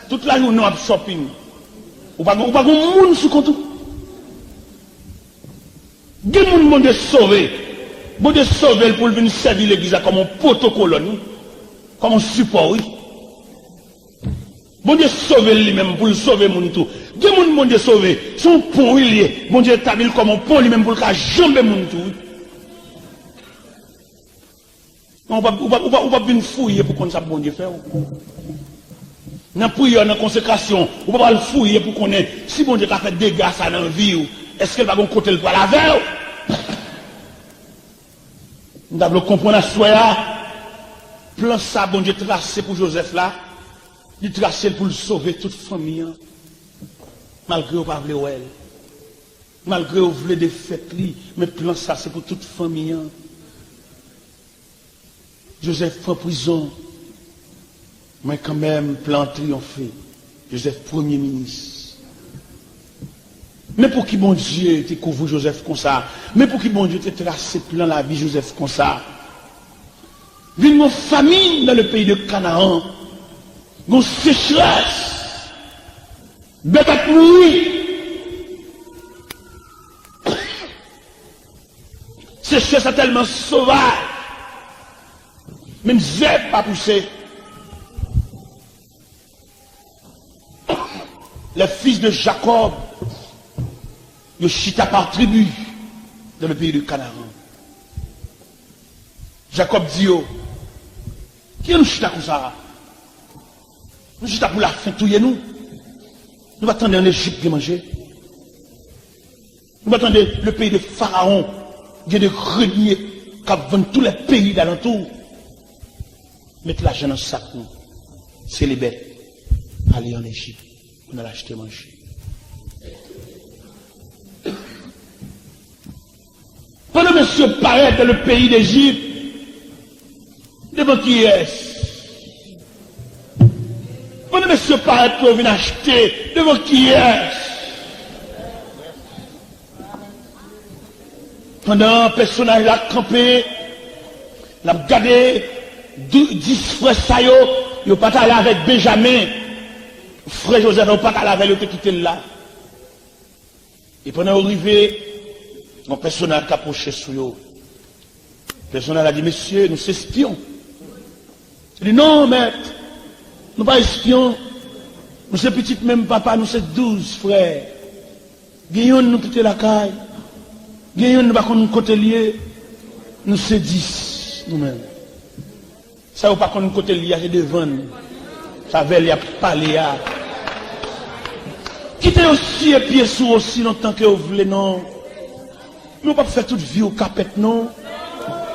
Tout lajounen w ap shopping. Ou pa, ou pa gon moun sou kont ou. Gen moun Bondye sove. Bondye sove l pou l vin sèvi legliz la kòm yon pwotokolòn, wi. Kòm yon sipò, wi. Bondye sove l li menm pou l sove moun tou. Gen moun Bondye sove, se yon pon wi l ye. Bondye etabli l kòm yon pon li menm pou l ka janbe moun tou, wi. Non, ou p ap, ou p ap, ou p ap, ou p ap vin fouye pou konn sa Bondye fè w. Nan priyè, nan konsekrasyon, ou p ap al fouye pou konnen si Bondye ka fè dega sa nan vi w, èske l pa gon kote l pral avè w? M ta vle w konprann aswè a, plan sa Bondye trase pou Jozèf la, li trase l pou l sove tout fanmi an, malgre yo pa vle wè l. Malgre yo vle defèt li, men plan sa se pou tout fanmi an. Jozèf pran prizon, men kanmenm plan an triyonfe. Jozèf premye minis. Men pouki Bondye te kouvri Jozèf konsa? Men pouki Bondye te trase plan lavi Jozèf konsa? Vin gon famin nan le peyi de Kanaan, gon sechrès, bèt ap mouri. Sechrès la tèlman sovaj, menm zèb pa pouse. Les fils de Jacob, yo chita par tribu dans le pays de Canaan. Jakòb di yo, "Kijan nou chita konsa? Nou chita pou lafen touye nou? Nou pa tande ann Ejip gen manje? Nou pa tande le peyi de Farawon gen de grenier k ap vann tou lè peyi dalantou? Met lajan nan sak nou, sele bèt, ale ann Ejip pou n al achte manje." Pandan mesye parèt nan le peyi Dejip, devan kiyès? Pandan mesye parèt pou yo vin achte, devan kiyès? Pandan pèsonaj la kanpe, l ap gade, dou-, dis frè sa yo, yo pa t ale avèk Benjamen. Frè Jozèf yo pa t ale avè l, yo te kite l la. E pandan yo rive, yon pèsonaj ka pwoche sou yo. Pèsonaj la di, "Mesye, nou se espyon." Li di, "Non, mèt, nou pa espyon. Nou se pitit menm papa, nou se douz frè. Gen yonn nou kite lakay, gen yonn nou pa konn kote l ye. Nou se dis, nou menm." Sa yo pa konn kote l ye a, se devan n. Se avè l y ap pale a. Kite yo siye pye sou ou osi lontan ke yo vle, non. Men ou p ap fè tout vi w kapèt, non.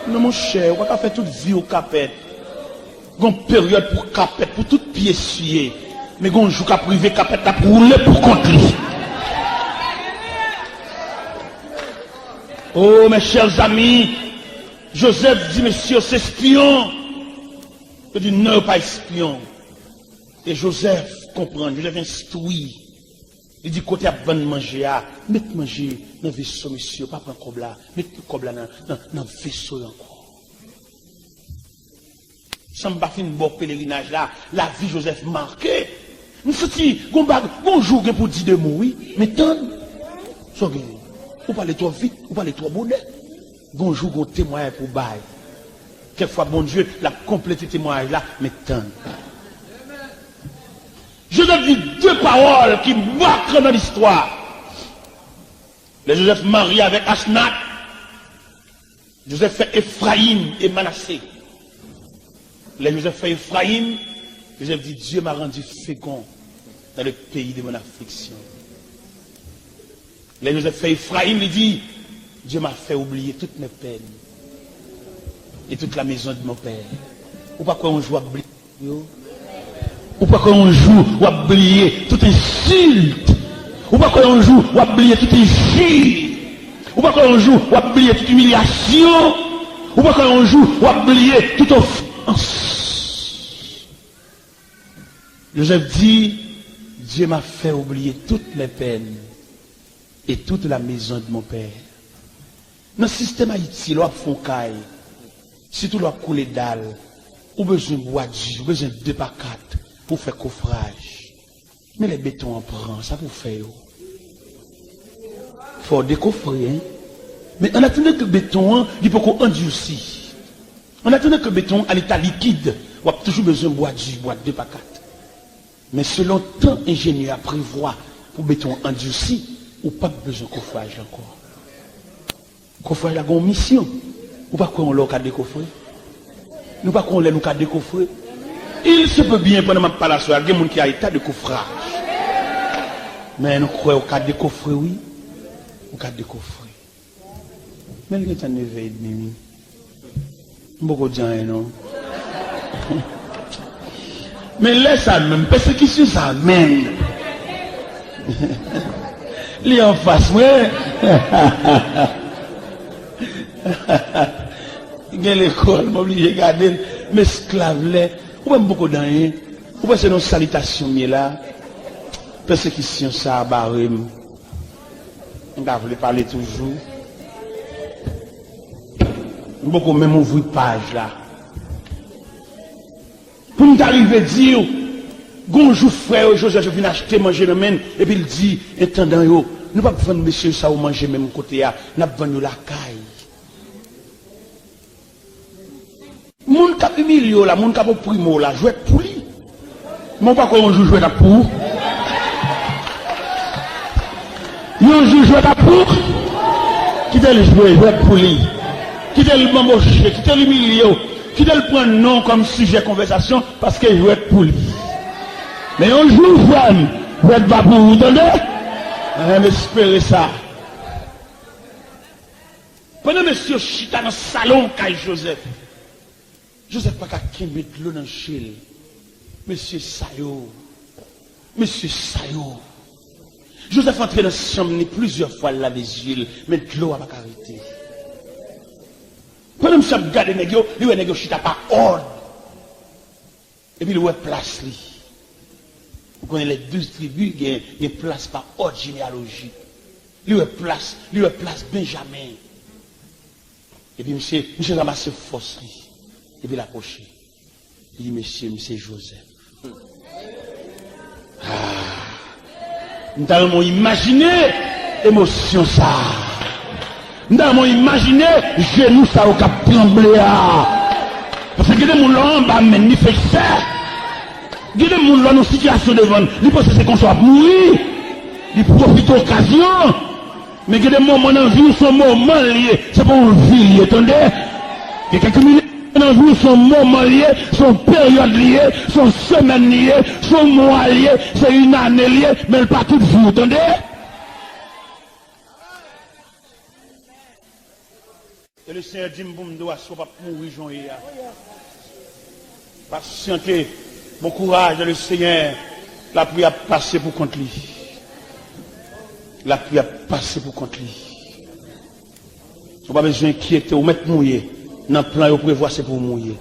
Non, monchè, ou pa ka fè tout vi w kapèt. Gon peryòd pou kapèt, pou tout pye siye. Men gon jou k ap rive, kapèt la ap woule pou kont li. Oh, mes chers amis, Jozèf di, "Mesye yo se espyon." Yo di, "Non, yo pa espyon." E Jozèf konprann, Jozèf enstwi. Li di, "Kote ap vann manje a, met manje nan veso mesye yo, pa pran kòb la, met kòb la nan, nan, nan veso yo ankò." San m pa fin ba w pelerinaj la, lavi Jozèf make. M santi gon bag, gon jou gen pou di de mo, wi, men tann. Sa w genyen? Ou pale twò vit, ou pale twò bonè. Gon jou gon temwayaj pou w bay. Kèk fwa Bondye l ap konplete temwayaj la, men tann. Jozèf di de pawòl ki make nan listwa. Lè Jozèf marye avèk Asnat, Jozèf fè Efrayim e Manase. Lè Jozèf fè Efrayim, Jozèf di, Dieu m'a rendu fécond dans le pays de mon affliction. Lè Jozèf fè Efrayim, li di, Dieu m'a fait oublier toutes mes peines et toute la maison de mon père. Ou pa kwè yon jou w ap bliye yo? Ou pa kwè yon jou w ap bliye tout ensilt? Ou pa kwè yon jou w ap bliye tout enjil? Ou pa kwè yon jou w ap bliye tout imilyasyon? Ou pa kwè yon jou w ap bliye tout ofans? Jozèf di, Dieu m'a fait oublier toutes mes peines et toute la maison de mon père. Nan sistèm Ayiti, lè w ap fè yon kay, sitou lè w ap koule dal, ou bezwen bwa di, ou bezwen de pa kat pou w fè kofraj. Men lè beton an pran, sa pou w fè yo? Fò w dekofre, en. Men an atandan ke beton an, li poko andisi. An atandan ke beton an a leta likid, w ap toujou bezwen bwa di, bwa de pa kat. Men selon tan enjenyè a prevwa pou beton an andisi, ou p ap bezwen kofraj ankò. Kofraj la gen yon misyon. Ou pa kwè yon lè w ka dekofre? Nou pa kwè yon lè nou ka dekofre? Il se peut bien, pandan m ap pale aswè a, gen moun ki a eta de kofraj. Men nou kwè ou ka dekofre, wi. Ou ka dekofre. Men l gentan neve edmi, wi. M poko di anyen, non. Men lè sa menm, pèsekisyon sa menm. Li anfas mwen. Gen lekòl, m oblije gade l. M esklav lè. Ou wè m poko nan anyen. Ou panse nan salitasyon m ye la? Pèsekisyon sa a bare m. M ta vle pale toujou. M poko menm ouvri paj la. Pou m ta rive di w, gon jou frè yo Jozèf yo vin achte manje nan men l, epi l di entandan yo, nou p ap vann mesye sa yo manje menm kote a, n ap vann yo lakay. Moun k ap imilye w la, moun k ap oprime w la, jwèt pou li. Men w pa kwè yon jou jwèt ap pou ou? Yon jou jwèt ap pou ou? Kite l jwe, jwèt pou li. Kite l banboche, kite l imilye w. Kite l pran non kòm sijè konvèsasyon, paske jwèt pou li. Men yon jou, frè m, jwèt va pou ou, tande? Mwen menm espere sa. Pandan mesye yo chita nan salon kay Jozèf, Jozèf pa ka kenbe dlo nan je l. Mesye sa yo, mesye sa yo. Jozèf antre nan chanm ni plizyè fwa, l lave je l, men dlo a pa ka rete. Pandan misye ap gade nèg yo, li wè nèg yo chita pa òd. Epi li wè plas li. Ou konnen les douze tribus gen, gen plas pa òd jeneyalojik. Li wè plas, li wè plas Benjamen. Epi misye, misye ranmase fòs li. Epi l apwoche. Li di, "Mesye, m se Jozèf." Ah. M ta renmen w imajine emosyon sa a. M ta renmen w imajine jenou sa yo k ap tranble a. Paske gen de moun lè w anba men l, li fè sè. Gen de moun lè w nan sitiyasyon devan l, li panse se konsa w ap mouri. Li pwofite okazyon. Men gen de moman nan vi w, se yon moman l ye, se pa yon vi l ye, tande? Gen kèk minit nan vi w, se yon moman l ye, se yon peryòd li ye, se yon semèn li ye, se yon mwa l ye, se yon ane l ye, men l pa tout vi w, tande? E Lesenyè di m pou m di w aswè w p ap mouri jan w ye a. Pasyante, bon kouraj nan Lesenyè, lapli ap pase pou kont li. Lapli ap pase pou kont li. Ou pa bezwen enkyete, ou mèt mouye. Nan plan yo prevwa, se pou w mouye.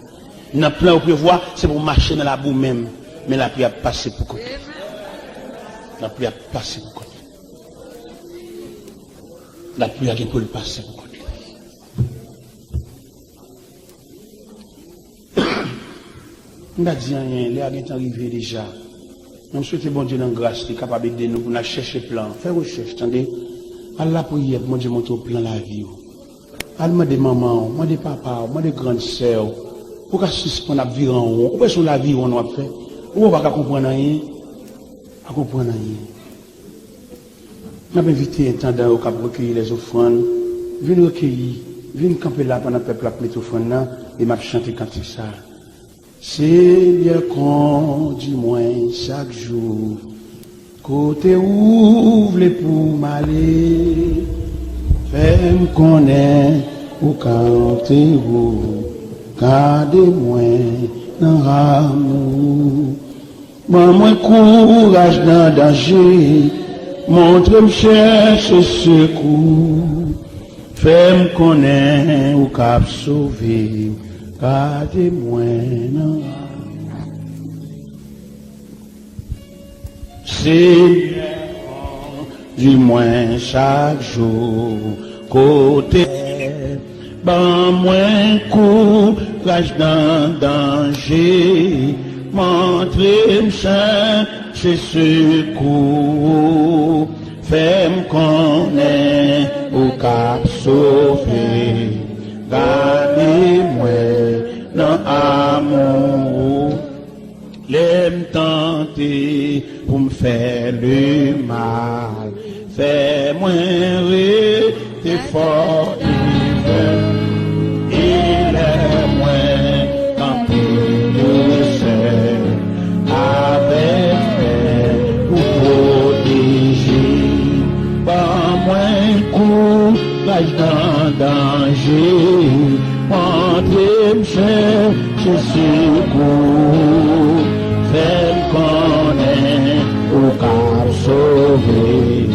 Nan plan yo prevwa, se pou w mache nan labou menm. Men lapli ap pase pou kont li. Lapli ap pase pou kont li. Lapli a gen pou l pase pou kont li. M pa di anyen, lè a gentan rive deja. Men m swete Bondye nan gras li kapab ede nou pou n al chèche plan an. Fè rechèch, tande. Al lapriyè pou Bondye montre w plan lavi w. Al mande manman w, mande papa w, mande grann sè w. Pou w ka sispann ap vire an won. Ou panse yon laviwonn w ap fè? Ou pa ka konprann anyen. Pa konprann anyen. N ap envite entandan yo k ap rekeyi lèzofrann, vin rekeyi, vin kanpe la pandan pèp la ap mete ofrann nan, e m ap chante kantik sa a. Senyè, kondi mwen chak jou, kote ou vle pou m ale, fè m konnen ou ka antere w, gade mwen nan amou. Ban mwen kouraj nan danje, montre m chèche sekou. Fè m konnen ou k ap sove, gade mwen nan. Senyè, di mwen chak jou kote. Ban mwen kouraj nan danje, montre m chèche sekou. Fè m konnen ou k ap sove, gade mwen nan amou ou. Lè m tante pou m fè lemal, fè mwen rete fò e fèm. E lè mwen kanpe dousè, avèk pè ou pwoteje. Ban mwen kouraj nan danje, montre m chèche sekou. Fè m konnen ou ka sove.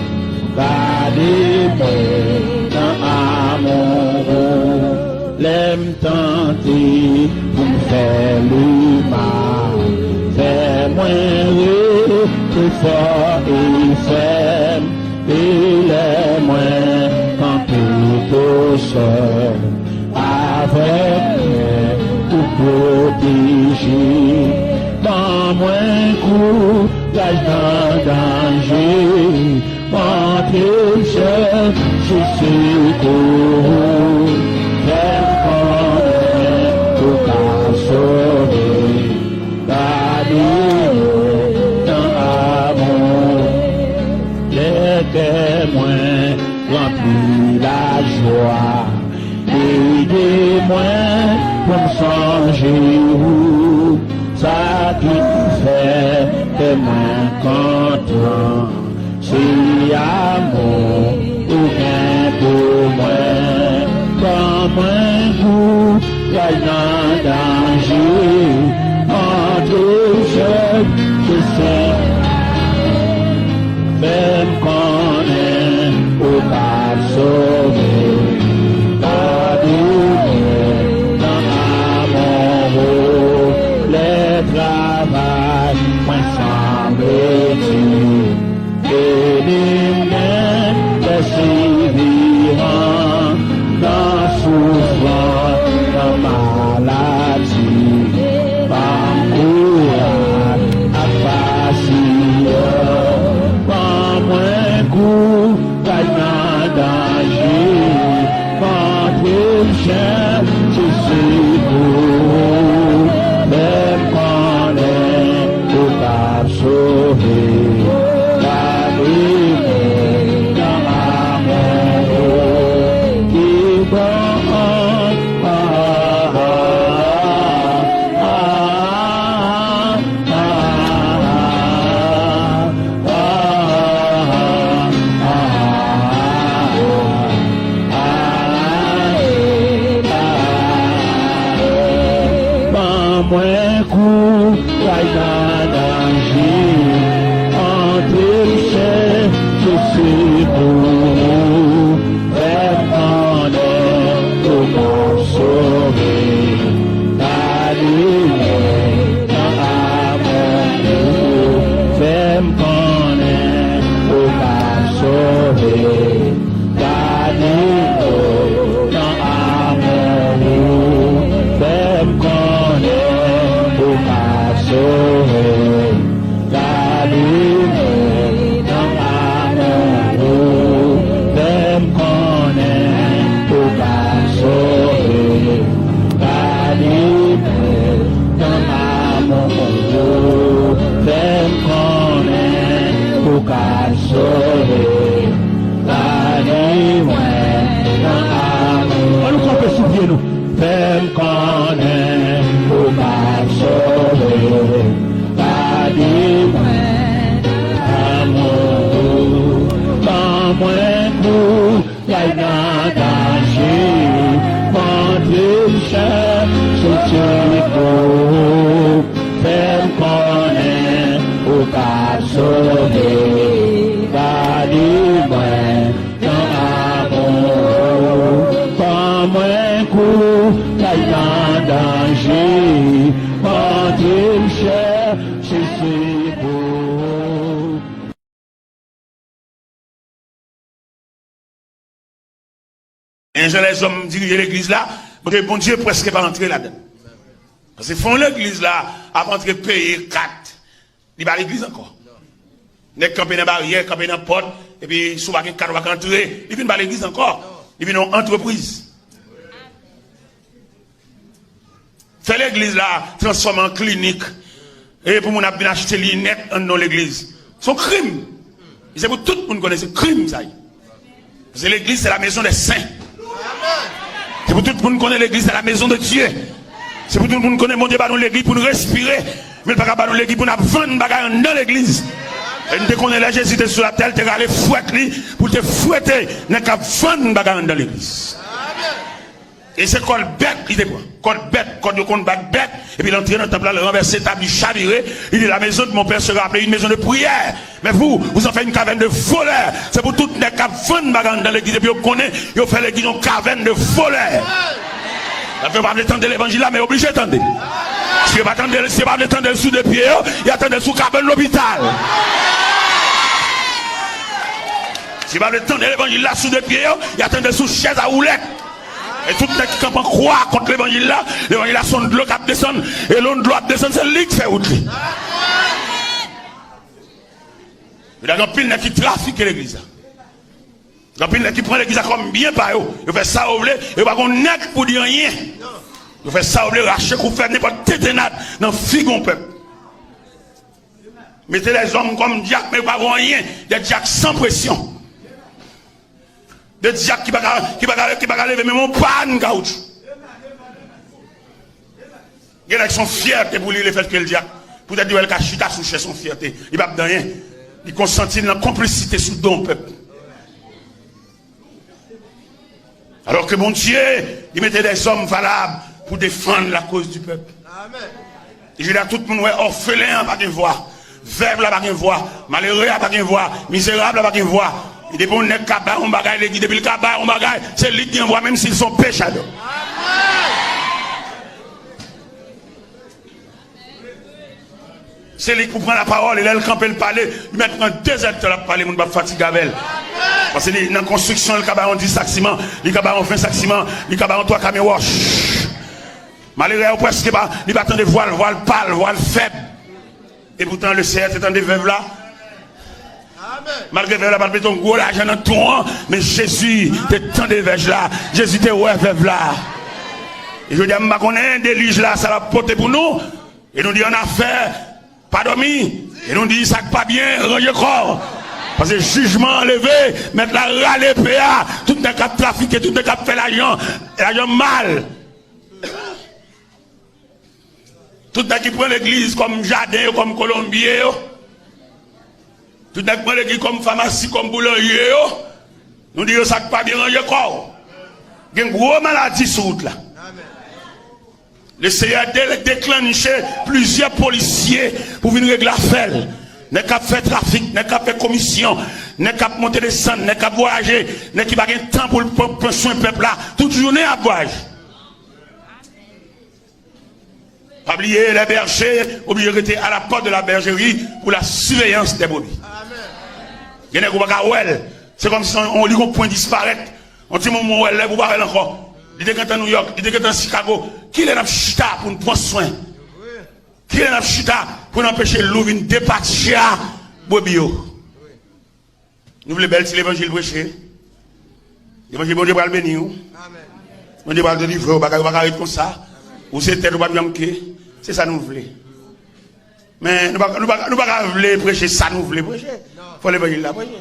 Tante pou m fè li mal, fè mwen rete fò e fèm, e lè mwen kanpe to sèl, avèk mwen ou pwoteje, ban mwen kouraj nan danje. Montre m chèche sekou, fè m konnen ou ka sove. Gade mwen nan amou, lè kè mwen ranpli lajwa. Ede mwen pou m sonje ou, sa ki fè kè mwen kontan. Se amou ou gen pou mwen, ban mwen kouraj nan danje, montre m chèche sekou, fè m konnen ou ka sove. Gade mwen nan amou, lè travay mwen sanble di. Ede mwen pèseveran nan soufrans, nan maladi. Ban m kouraj ak pasyans. Ban mwen kouraj nan danje. Montre m chèche sekou, fè m konnen ou ka sove. Gade mwen nan amou ki bon. Ban mwen kouraj nan danje, montre m chèche sekou, fè m konnen ou ka sove. Gade mwen nan amou, fè m konnen ou ka sove. Gade mwen nan amou, fè m konnen ou ka sove. Gade mwen nan amou, fè m konnen ou ka sove. Gade mwen nan amou, fè m konnen ou ka sove. Gade mwen nan amou. Ann nou kanpe sou pye nou. Fè m konnen ou ka sove. Gade mwen nan amou. Ban mwen kou kay nan danje, montre m chèche sekou. Fè m konnen ou ka sove. Gade mwen nan amou, ban mwen kou kay nan danje, montre m chèche sekou. Men jan lèzòm dirije legliz la, montre Bondye prèske pa antre ladan. Paske fon legliz la ap antre peye kat, li pa legliz ankò. Nèg kanpe nan baryè, kanpe nan pòt, epi si w pa gen kat ou pa ka antre, li vin pa legliz ankò. Li vin yon antrepriz. Fè legliz la transfòme an klinik. E pou moun ap vin achte linèt anndan legliz. Se yon krim. E se pou tout moun konnen se krim sa ye. Paske legliz se la maison des saints. Se pou tout moun konnen legliz se la maison de Dieu. Se pou tout moun konnen Bondye ba nou legliz pou nou respire. Men l pa ka ba nou legliz pou n ap vann bagay anndan legliz. E n te konnen lè Jezi te sou latè, l te rale fwèt li pou l te fwete nèg k ap vann bagay anndan legliz. E se kòd bèt li te pran. Kòd bèt, kòd yo konn bat bèt, epi l antre nan tanp la, l ranvèse tab, li chavire, li di, la maison de mon père sera appelée une maison de prière. Mais vous, vous en faites une caverne de voleurs. Se pou tout nèg k ap vann bagay anndan legliz, epi yo konnen yo fè legliz yon caverne de voleurs. Sa fè yo pa vle tande levanjil la, men yo oblije tande l. Si yo pa tande l, si yo pa vle tande l sou de pye yo, y a tande l sou kabann lopital. Si yo pa vle tande levanjil la sou de pye yo, y a tande l sou chèz a woulèt. E tout nèg ki kanpe an kwa kont levanjil la, levanjil la se yon dlo k ap desann, e lè yon dlo ap desann, se li k fè wout li. Yo gen anpil nèg ki trafike legliz la. Gen anpil nèg ki pran legliz la kòm byen pa yo. Yo fè sa yo vle, yo pa gon nèg pou di anyen. Yo fè sa yo vle, rache koupe, fè nenpòt tentennad nan figi yon pèp. Mete lèzòm kòm dyak, men yo pa gon anyen. Des diacres sans pression. Des diacres ki pa ka, ki pa ka, ki pa ka leve menm yon pàn kawotchou. Gen nèg se yon fyète pou li, lefètke l dyak. Poutèt li wè l ka chita sou chèz, se yon fyète. Li p ap di anyen. Li konsanti l nan konplisite sou do yon pèp. Alò ke Bondye, li mete dèzòm valab pou defann lakoz di pèp. Li jodi a, tout moun wè òfelen an pa gen vwa, vèv la pa gen vwa, malere a pa gen vwa, mizerab la pa gen vwa. E depi yon nèg ka bay yon bagay legliz, depi l ka bay yon bagay, se li k gen vwa, menm si l se yon pechadò. Se li k pou pran lapawòl, e lè l kanpe, l pale, li mèt pran de zèdtan l ap pale, moun p ap fatige avè l. Paske li nan konstriksyon, li ka bay yon dis sak siman, li ka bay yon ven sak siman, li ka bay yon twa kamyon wòch. Malere a, yo prèske pa, li pa tande vwa l, vwa l pal, vwa l fèb. E poutan, Leseyè te tande vèv la. Malgre vèv la pa t mete yon gwo lajan nan twon an, men Jezi te tande vèv la. Jezi te wè vèv la. E jodi a, m pa konnen delij la, sa l ap pote pou nou. E nou di annafè, pa dòmi. E nou di sa k pa byen, ranje kò w. Paske jijman an leve, mèt la rale epe a. Tout nèg k ap trafike, tout nèg k ap fè lajan, lajan mal. Tout nèg ki pran legliz kòm jaden yo, kòm kolonbye yo. Tout nèg pran legliz kòm famasi, kòm boulanje yo. Nou di yo sa k pa byen, ranje kò w. Gen gwo maladi sou wout la. Leseyè de-, deklanche plizyè polisye pou vin regle afè l. Nèg k ap fè trafik, nèg k ap fè komisyon, nèg k ap monte desann, nèg k ap vwayaje, nèg ki pa gen tan pou l pran, pran swen pèp la. Tout jounen y ap vwayaje. Pa bliye, les bergers oblije rete à la porte de la bergerie pour la surveillance des brebis. Gen nèg ou pa ka wè l. Se kòmsi on, on, li gon pwen disparèt. On ti moman ou wè l, lè ou pa wè l ankò. Li te gentan Nouyòk, li te gentan Chicago. Kilè n ap chita pou n pran swen? Kilè n ap chita pou n anpeche lou vin depatcha brebis yo? Nou vle bèl ti levanjil preche. Levanjil, Bondye pral beni w. Bondye pral delivre w. Bagay ou pa ka ret konsa. Ou se tèt, ou p ap janm ke. Se sa nou vle. Men nou pa, nou pa, nou pa ka vle preche sa nou vle preche. Fò levanjil la preche.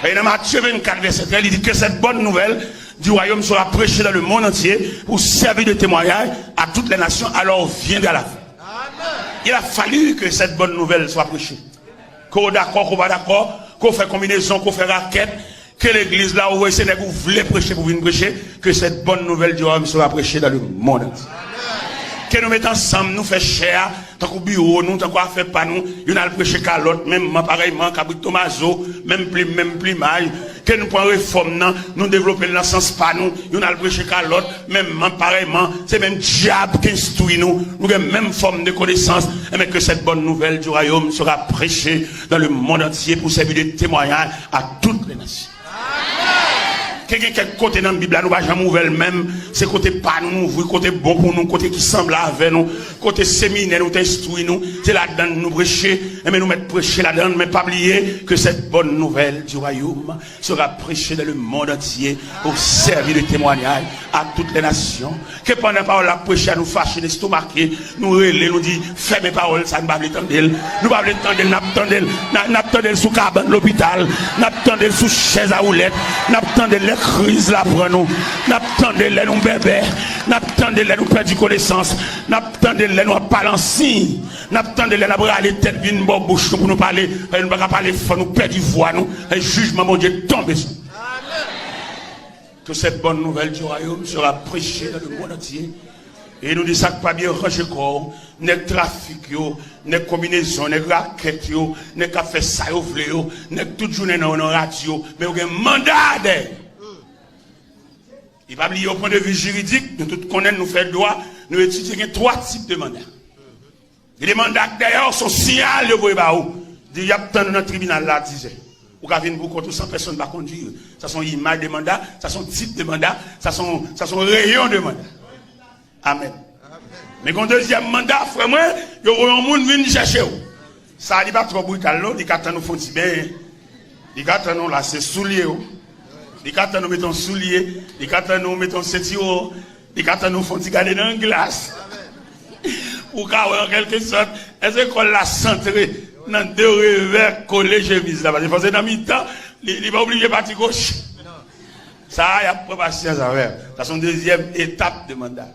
E nan Matye vennkat, vèsè trèz, li di, que cette bonne nouvelle du royaume sera prêchée dans le monde entier pour servir de témoignage à toutes les nations, alors viendra la fin. Il a fallu que cette bonne nouvelle soit prêchée. Ke w dakò, ke w pa dakò, ke w fè konbinezon, ke w fè rakèt, ke legliz la, ou wè se nèg ou vle preche pou vin preche, que cette bonne nouvelle du royaume sera prêchée dans le monde entier. Ke nou met ansanm, nou fè chè a, tankou biwo nou, tankou afè pa nou, youn al preche kalòt, menm man parèyman, kabrit tomazo, menm plim, menm plimaj, ke nou pran refòm nan, nou devlope l nan sans pa nou, youn al preche kalòt, menm man parèyman, se menm dyab ki enstwi nou, nou gen menm fòm de konesans, enben que cette bonne nouvelle du royaume sera prêchée dans le monde entier pour servir de témoignage à toutes les nations. Ke gen kèk kote nan Bib la nou pa janm ouvè l menm, se kote pa nou nou ouvri, kote bon pou nou, kote ki sanble avè nou, kote seminè nou te enstwi nou, se ladann nou preche, enben nou mèt preche ladann, men pa bliye que cette bonne nouvelle du royaume sera prêchée dans le monde entier pour servir de témoignage à toutes les nations. Ke pandan pawòl la ap preche a, nou fache, n estomake, nou rele, nou di, fèmen pawòl sa, n pa vle tande l. Nou pa vle tande l, n ap tande l. N a, n ap tande l sou kabann lopital, n ap tande l sou chèz a woulèt, n ap tande l lè kriz la pran nou, n ap tande l lè nou bèbè, n ap tande l lè nou pèdi konesans, n ap tande l lè nou ap pale an siy, n ap tande l lè n ap rale tèt vin bò bouch nou pou nou pale, lè nou pa ka pale fò, nou pèdi vwa nou, lè jijman Bondye tonbe sou nou. Que cette bonne nouvelle du royaume sera prêchée dans le monde entier. E nou di sa k pa byen, ranje kò w. Nèg trafik yo, nèg konbinezon, nèg rakèt yo, nèg k ap fè sa yo vle yo, nèg tout jounen nan, nan radyo, men yo gen manda dèyè. E pa bliye, o pwen de vi jiridik, nou tout konnen, nou fè dwa, nou etidye, gen twa tip de manda. Gen de manda k dèyè w, se yon siyal yo voye ba ou. Di, y ap tann ou nan tribinal la a dizè. Ou ka vin pou kont ou san pèsonn pa kondui. Sa se yon imaj de manda, sa se yon tip de manda, sa se yon, sa se yon reyon de manda. Amèn. Men gen yon dezyèm manda, frè mwen, yo voye yon moun vin chèche w. Sa a, li pa twò brital, non, li ka tann ou fè yon ti benyen. Li ka tann ou lase soulye w. Li ka tann ou mete yon soulye. Li ka tann ou mete yon sentiwon. Li ka tann ou fè yon ti gade nan glas. Ou ka wè, an kèlke sòt, èske kò l la santre nan de revè kole chemiz la? Paske fò se nan mitan, li, li pa oblije pati goch. Sa a, y ap pran pasyans avè l. Sa se yon dezyèm etap de manda.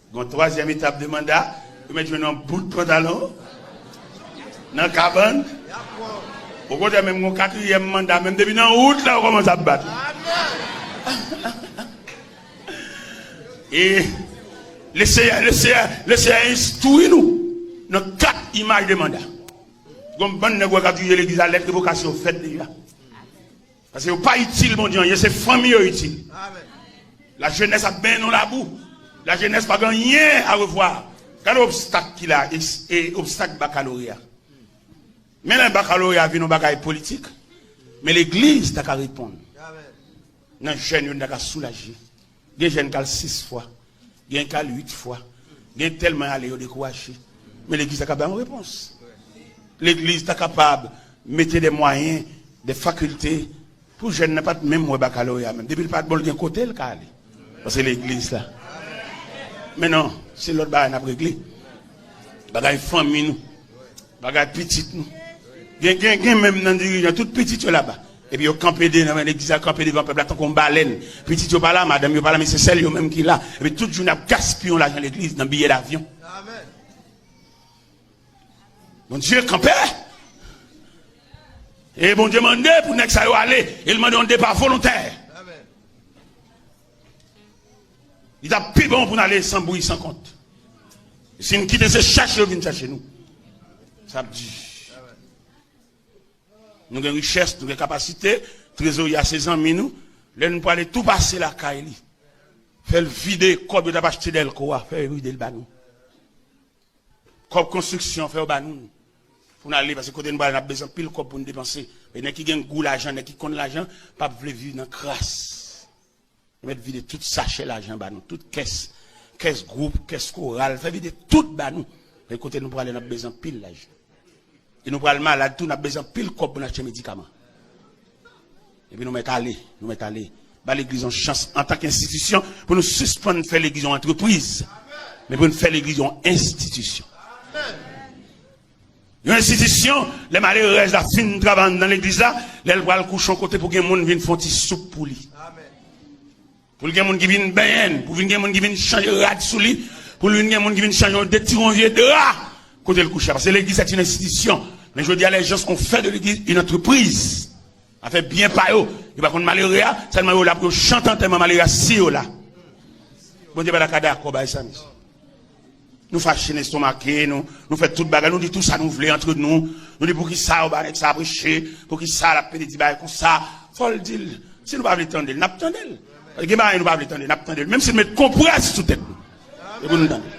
Gen yon twazyèm etap de manda, yo mèt jwenn yon bout pantalon nan kabann. Okontrè, menm gen yon katriyèm manda, menm depi nan wout la, yo kòmanse ap bat. E Leseyè, Leseyè, Leseyè enstwi nou nan kat imaj de manda. Gen yon bann nèg wè k ap dirije legliz la, lèt revokasyon fèt deja. Paske yo pa itil Bondye anyen, se fanmi yo itil. Lajenès ap benyen nan labou. Lajenès pa gen anyen a revwa. Gade obstak ki la, e, e obstak bakaloreya. Men lè bakaloreya vin yon bagay politik, men legliz ta ka reponn. Nan jèn yo, nou ta ka soulaje. Gen jèn k al sis fwa. Gen k al uit fwa. Gen tèlman y ale, yo dekouraje. Men legliz ta ka bay yon repons. Legliz ta kapab mete de mwayen, de fakilte pou jèn nan pa t menm wè bakaloreya menm. Depi l pa t bon, l gen kote l ka ale. Paske legliz la. Men non, se lòt bagay n ap regle. Bagay fanmi nou. Bagay pitit nou. Gen, gen, gen menm nan dirijan, tout pitit yo laba. Epi yo kanpe de, nan legliz la, kanpe devan pèp la tankou yon balèn. Pitit yo pa la, madanm yo pa la, men se sèl yo menm ki la. Epi tout jounen ap gaspiye yon lajan legliz nan biyè davyon. Bondye kanpe. E Bondye mande pou nèg sa yo ale. E l mande yon depa volontè. Li t ap pi bon pou n ale san bri, san kont. Si n kite se chache yo vin chache nou, sa ap di. Nou gen richès, nou gen kapasite, trezorye a se zanmi nou. Lè nou prale tou pase lakay li, fè l vide kòb yo t ap achte dèlko a, fè l vide l ba nou. Kòb konstriksyon, fè yo ba nou. Pou n ale, paske kote nou prale, n ap bezwen anpil kòb pou n depanse. E nèg ki gen gou lajan, nèg ki konn lajan, p ap vle viv nan kras. Yo mèt vide tout sachè lajan ba nou, tout kès, kès gwoup, kès koral, fè vide tout ba nou. E kote nou prale, n ap bezwen anpil lajan. E nou pral malad tou, n ap bezwen anpil kòb pou n achte medikaman. Epi nou mèt ale, nou mèt ale. Ba legliz yon chans antanke enstitisyon pou nou sispann fè legliz yon antrepriz, men pou n fè legliz yon enstitisyon. Yon enstitisyon, lè malerèz la fin travay anndan legliz la, lè l pral kouche yon kote pou gen moun vin fè yon ti soup pou li. Pou l gen moun ki vin benyen l, pou vin gen moun ki vin chanje rad sou li, pou l vin gen moun ki vin chanje yon, detire yon vye dra kote l kouche a. Paske legliz se yon enstitisyon. Men jodi a, les gens ont fait de l'église une entreprise. Afè byen pa yo. Yo pa konn malere a, sèlman yo la pou yo chante antèman malere a si yo la. Bondye pa ta ka dakò bay sa, mesye. Nou fache, n estomake, nou, nou fè tout bagay, nou di tout sa nou vle antre nou. Nou di poukisa yo ba nèg sa preche, poukisa l ap pede di bagay konsa. Fò l di l. Si nou pa vle tande l, n ap tande l. Gen bagay nou pa vle tande, n ap tande l. Menm si l met konprès sou tèt nou. E pou nou tande.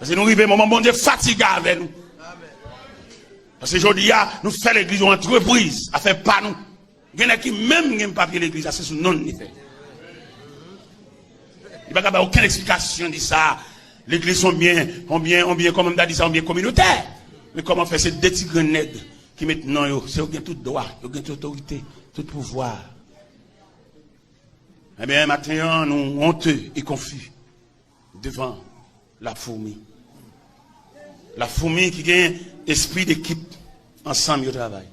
Paske nou rive moman Bondye fatige avè nou. Paske jodi a, nou fè legliz yon antrepriz, afè pa nou. Gen nèg ki menm gen papye legliz la, se sou non li fè. Li pa ka bay okenn eksplikasyon di sa. Legliz se yon byen, yon byen, yon byen, kòman m ta di sa, yon byen kominotè. Men kòman fè se de ti grenn nèg ki met non yo, se yo gen tout dwa, yo gen tout otorite, tout pouvwa. Ebyen, maten an, nou onte e konfi devan la foumi. La foumi ki gen espri dekip, ansanm yo travay.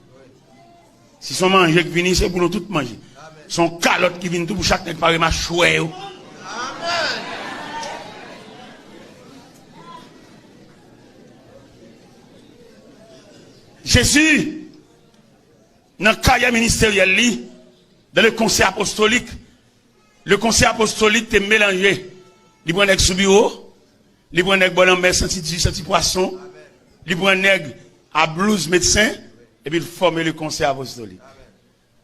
Si se yon manje k vini, se pou nou tout manje. Se yon kalòt ki vin tou pou chak nèg pare machwè yo. Jezi, nan karyè ministeryèl li, dans le concert apostolique, le concert apostolique te melanje. Li pran nèg sou biwo, li pran nèg bò lanmè, santi di, santi pwason, li pran nèg a blouz medsen, epi l fòme le concert apostolique.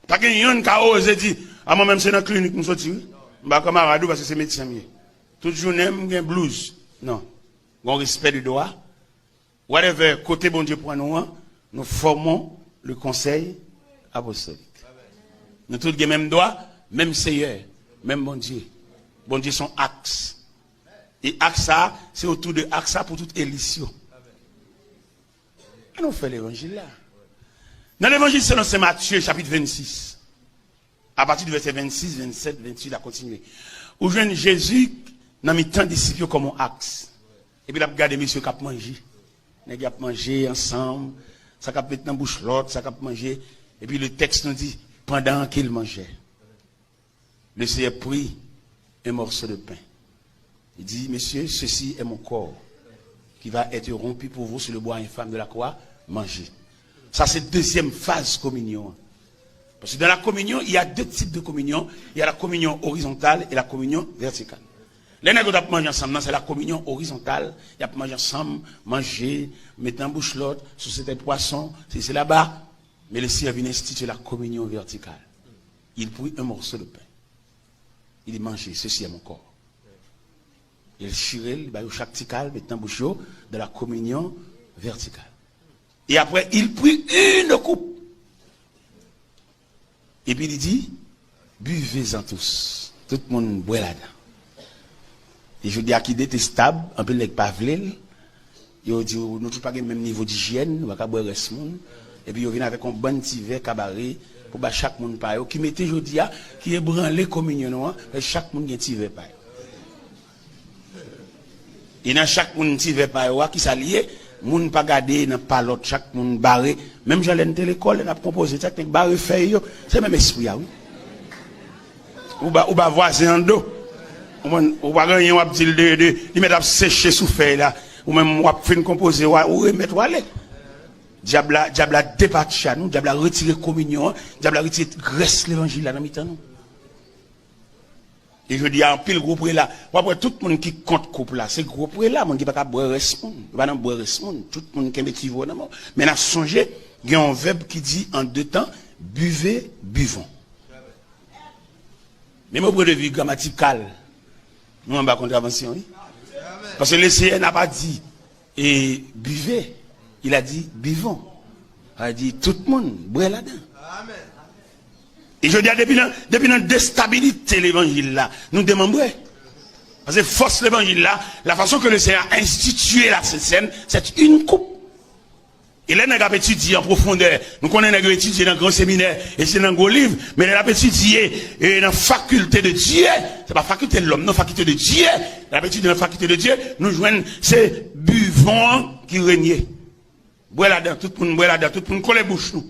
Pa gen yonn ka oze di, a mwen menm se nan klinik m soti wi. M pa kanmarad ou paske se medsen m ye. Tout jounen m gen blouz. Non. Gon respè de dwa. Whatever, kote Bondye pran nou an, nous formons le conseil apostolique. Nou tout gen menm dwa, menm Seyè, menm Bondye. Bondye se yon aks. E aks sa, se otou de aks sa pou tout elis yo. Ann nou fè levanjil la. Nan levanjil selon Sen Matye, chapit vennsis, apati de vèsè vennsis, vennsèt, vennwit, a kontinye. Ou jwenn Jezi nan mitan disip yo kòm yon aks. Epi l ap gade mesye k ap manje. Nèg y ap manje ansanm, sa k ap met nan bouch lòt, sa k ap manje. Epi le tèks nou di, pandan ke l manjè, le Seyè pri un morceau de pain. Il dit, messieurs, ceci est mon corps qui va être rompu pour vous sur le bois infâme de la croix, mangez. Sa se dezyèm faz kominyon an. Parce que dans la communion, il y a deux types de communion. Il y a la communion horizontale et la communion verticale. Lè nèg yo t ap manje ansanm nan, se la communion horizontale. Y ap manje ansanm, manje, met nan bouch lòt, sou se tèt pwason, se se laba. Men le Seyè vin enstitye la communion verticale. Il prit un morceau de pain. Il dit, mangez, ceci est mon corps. E l chire l, li ba yo chak ti kal, met nan bouch yo, dans la communion verticale. Et après, il prit une coupe. Epi li di, buvez-en tous. Tout moun bwè ladan. E jodi a ki detestab, anpil nèg pa vle l. Yo di w, nou tout pa gen menm nivo dijyèn, nou pa ka bwè rès moun. Epi yo vin avèk yon bann ti vè kabare pou ba chak moun pa yo, ki mete jodi a, ki ebranle kominyon nou an, men chak moun gen ti vè pa yo. E nan chak moun ti vè pa yo a, kisa l ye? Moun pa gade nan pa lòt, chak moun bare. Menm jan lè n te lekòl, lè n ap konpoze tèks, nèg bare fèy yo. Se menm espri a, wi. Ou ba, ou ba vwazen an do. Ou konprann? Ou pa gen anyen w ap di l de, de, li mèt ap seche sou fèy la. Ou menm w ap fin konpoze, w a, ou remèt, w ale. Dyab la, dyab la depatcha nou, dyab la retire kominyon an, dyab la retire grès levanjil la nan mitan nou. E jodi a, anpil gwo prela, w ap wè tout moun ki kont koup la, se gwo prela, moun ki pa ka bwè rès moun. Yo pa nan bwè rès moun. Tout moun kenbe ti vo nan men w. Men n ap sonje, gen yon vèb ki di an de tan, buvez, buvons. Men mwen pran de vi gramatikal, nou anba kontravansyon, wi. Paske le Seyè n'a pas dit, e, buvez, il a dit, buvons. Sa vle di, tout moun, bwè ladan. E jodi a, depi nan, depi nan destabilite levanjil la, nou demanbre. Paske fòs levanjil la, la façon que le Seigneur a institué la Sainte Seine, c'est une coupe. E lè nèg ap etidye an pwofondè, nou konnen nèg yo etidye nan gran seminè, etidye nan gwo liv, men lè l ap etidye, e, nan fakilte de Dye, se pa fakilte lòm, non, fakilte de Dye, lè l ap etidye nan fakilte de Dye, nou jwenn se buvons an ki renye. Bwè ladan, tout moun bwè ladan, tout moun kole bouch nou.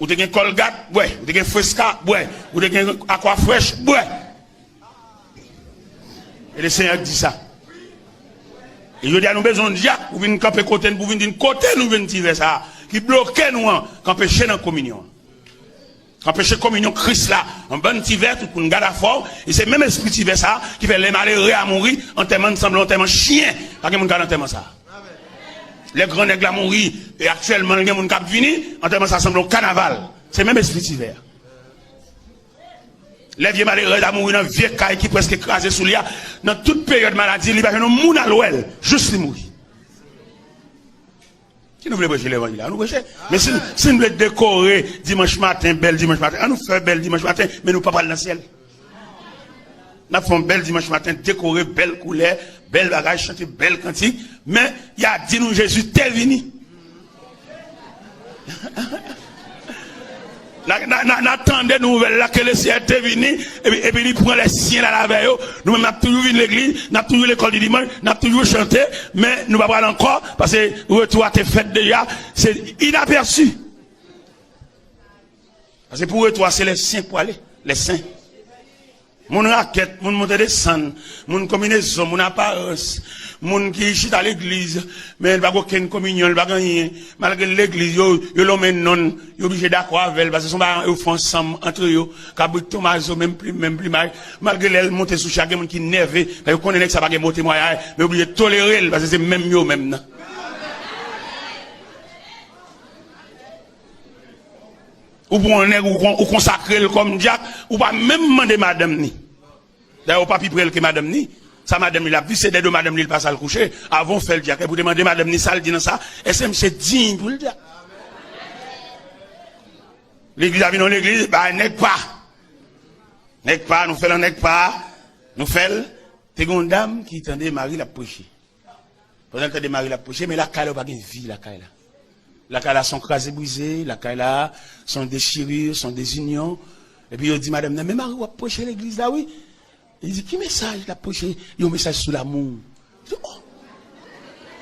Ou te gen Colgate, bwè. Ou te gen Fresca, bwè. Ou te gen Aquafresh, bwè. E le Seyè di sa. E jodi a nou bezwen yon dyak pou vin kanpe kote n, pou vin di n kote nou jwenn ti vè sa a, ki bloke nou an, k anpeche n nan kominyon an. K anpeche kominyon Kris la, yon bann ti vè, tout moun gad afè w, e se menm espri ti vè sa a ki fè lè malere a mouri, antèman l sanble antèman chen, pa gen moun k al antèman sa a. Lè gran nèg la mouri, e aktyèlman l gen moun k ap vini, antèman sa sanble yon kanaval. Se menm espri ti vè a. Lè vye malerèz la mouri nan vye kay ki prèske kraze sou li a, nan tout peryòd maladi, li pa jwenn yon moun al wè l, jis li mouri. Si nou vle preche levanjil la, nou preche. Men si, si nou vle dekore dimanch maten, bèl dimanch maten, an nou fè bèl dimanch maten, men nou pa pral nan syèl. N ap fè yon bèl dimanch maten, dekore, bèl koulè, bèl bagay, chante bèl kantik, men y a di nou Jezi te vini. N a, n a, n a, n a tande nouvèl la ke le Seyè te vini, epi, epi li pran lè syen l al avè yo. Nou menm, n ap toujou vin legliz, n ap toujou lekòl di dimanch, n ap toujou chante, men nou pa pral ankò, paske retou a te fèt deja, se inapèsi. Paske pou retou a, se lè sen pou ale, lè sen. Moun rakèt, moun monte desann, moun konbinezon, moun aparans, moun ki chita legliz, men li pa gen okenn kominyon, li pa gen anyen. Malgre l legliz, yo, yo lonmen non l, yo oblije dakò avè l, paske se yon bagay yo fè ansanm antre yo. Kabrit Tomazo, menm plim, menm plimaj. Malgre lè l monte sou chè a, gen moun ki nève, paske yo konnen nèg sa pa gen bon temwayaj, men yo oblije tolere l, paske se menm yo menm nan. Ou pran yon nèg, ou kon-, ou konsakre l kòm dyak, ou pa menm mande madanm ni. Dayè, ou pa pi pre l ke madanm ni. Sa madanm li l ap viv, se dèdo madanm li l pase al kouche. Avan w fè l dyak, epi w te mande madanm ni sa l di nan sa. Èske misye diy pou l di a? Legliz la vin yon legliz, bay nèg pa. Nèg pa, nou fè l an nèg pa. Nou fè l. Te gen yon dam ki tande mari l ap preche. Pandan l tande mari l ap preche, men lakay la, yo pa gen vi lakay la. Lakay la se yon kraze brize, lakay la se yon dechirure, se yon dezinyon. Epi yo di madanm nan, "Men mari w ap preche legliz la, wi." Li di, "Ki mesaj l ap preche?" "Yon mesaj sou lamou." Li di, "Oh!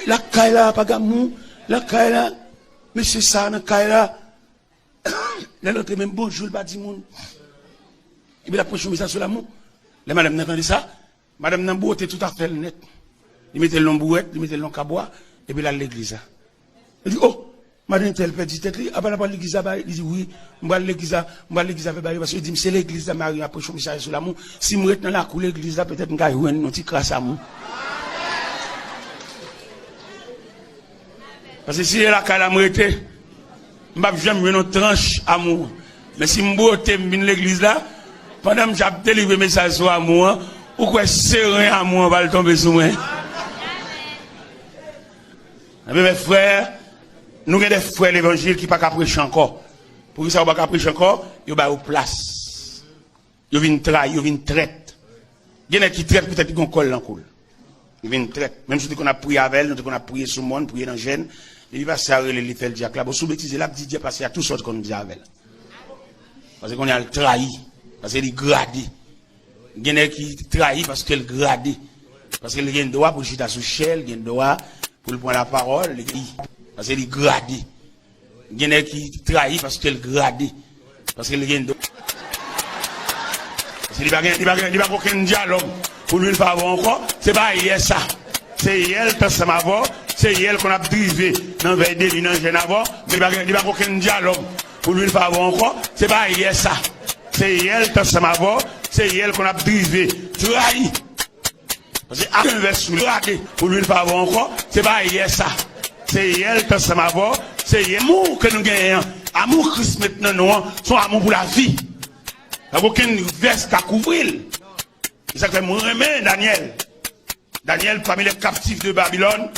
Lakay la, pa gen amou. Lakay la, mesye sa nan kay la." Lè l antre, menm bonjou, l pa di moun. Epi l ap preche yon mesaj sou lamou. Lè madanm nan tande sa, madanm nan bwote tout afè l nèt. Li mete l nan bouwèt, li mete l nan kabwa, epi l al legliz la. Li di, "Oh, madan entèl pèdi tèt li, apa l ap al legliz la bay?" Li di, "Wi, m pral legliz la, m pral legliz la fè bagay, paske yo di m se legliz la mari m ap preche yon mesaj sou lamou. Si m ret nan lakou legliz la, petèt m ka jwenn yon ti kras amou." Paske si se lakay la m rete, m p ap janm jwenn yon tranch amou. Men si m bwote, m vin legliz la, pandan m ap delivre mesaj sou amou an, ou kwè seren amou an pral tonbe sou mwen? Ebyen, mes frères, nou gen de frè levanjil ki pa ka preche ankò. Poukisa yo pa ka preche ankò? Yo ba yo plas. Yo vin trayi, yo vin trèt. Gen nèg ki trèt poutèt li gen yon kòl nan kou l. Li vin trèt. Menm si w te konn ap priye avè l, nou te konn ap priye sou mòn, priye nan jèn, depi pastè a rele l, li fè l dyak la. Bon, si w betize, l ap di dyak pastè a tou sa w te konn di avè l. Paske kounye a l trayi. Paske li grade. Gen nèg ki trayi paske l grade. Paske l gen dwa pou l chita sou chè, l gen dwa pou l pran lapawòl, li, paske li grade. Gen nèg ki trayi paske l grade. Paske li gen do. Paske li pa gen, li pa gen, li pa gen okenn dyalòg pou l vin fè avè w ankò. Se pa yè sa. Se yè l t ansanm avè w. Se yè l konn ap drive nan vèy de li nan jèn avè w. Men li pa gen, li pa gen okenn dyalòg pou l vin fè avè w ankò. Se pa yè sa. Se yè l t ansanm avè w. Se yè l konn ap drive. Trayi. Paske ak envès sou li, rate pou l vin fè avè w ankò, se pa yè sa. Se yè l t ansanm avè w, se yè. Amou ke nou genyen an, amou Kris met nan nou an, se yon amou pou lavi. Pa gen okenn vès ka kouvri l. Se sa k fè mwen renmen Danyèl. Danyèl, parmi les captifs de Babylone,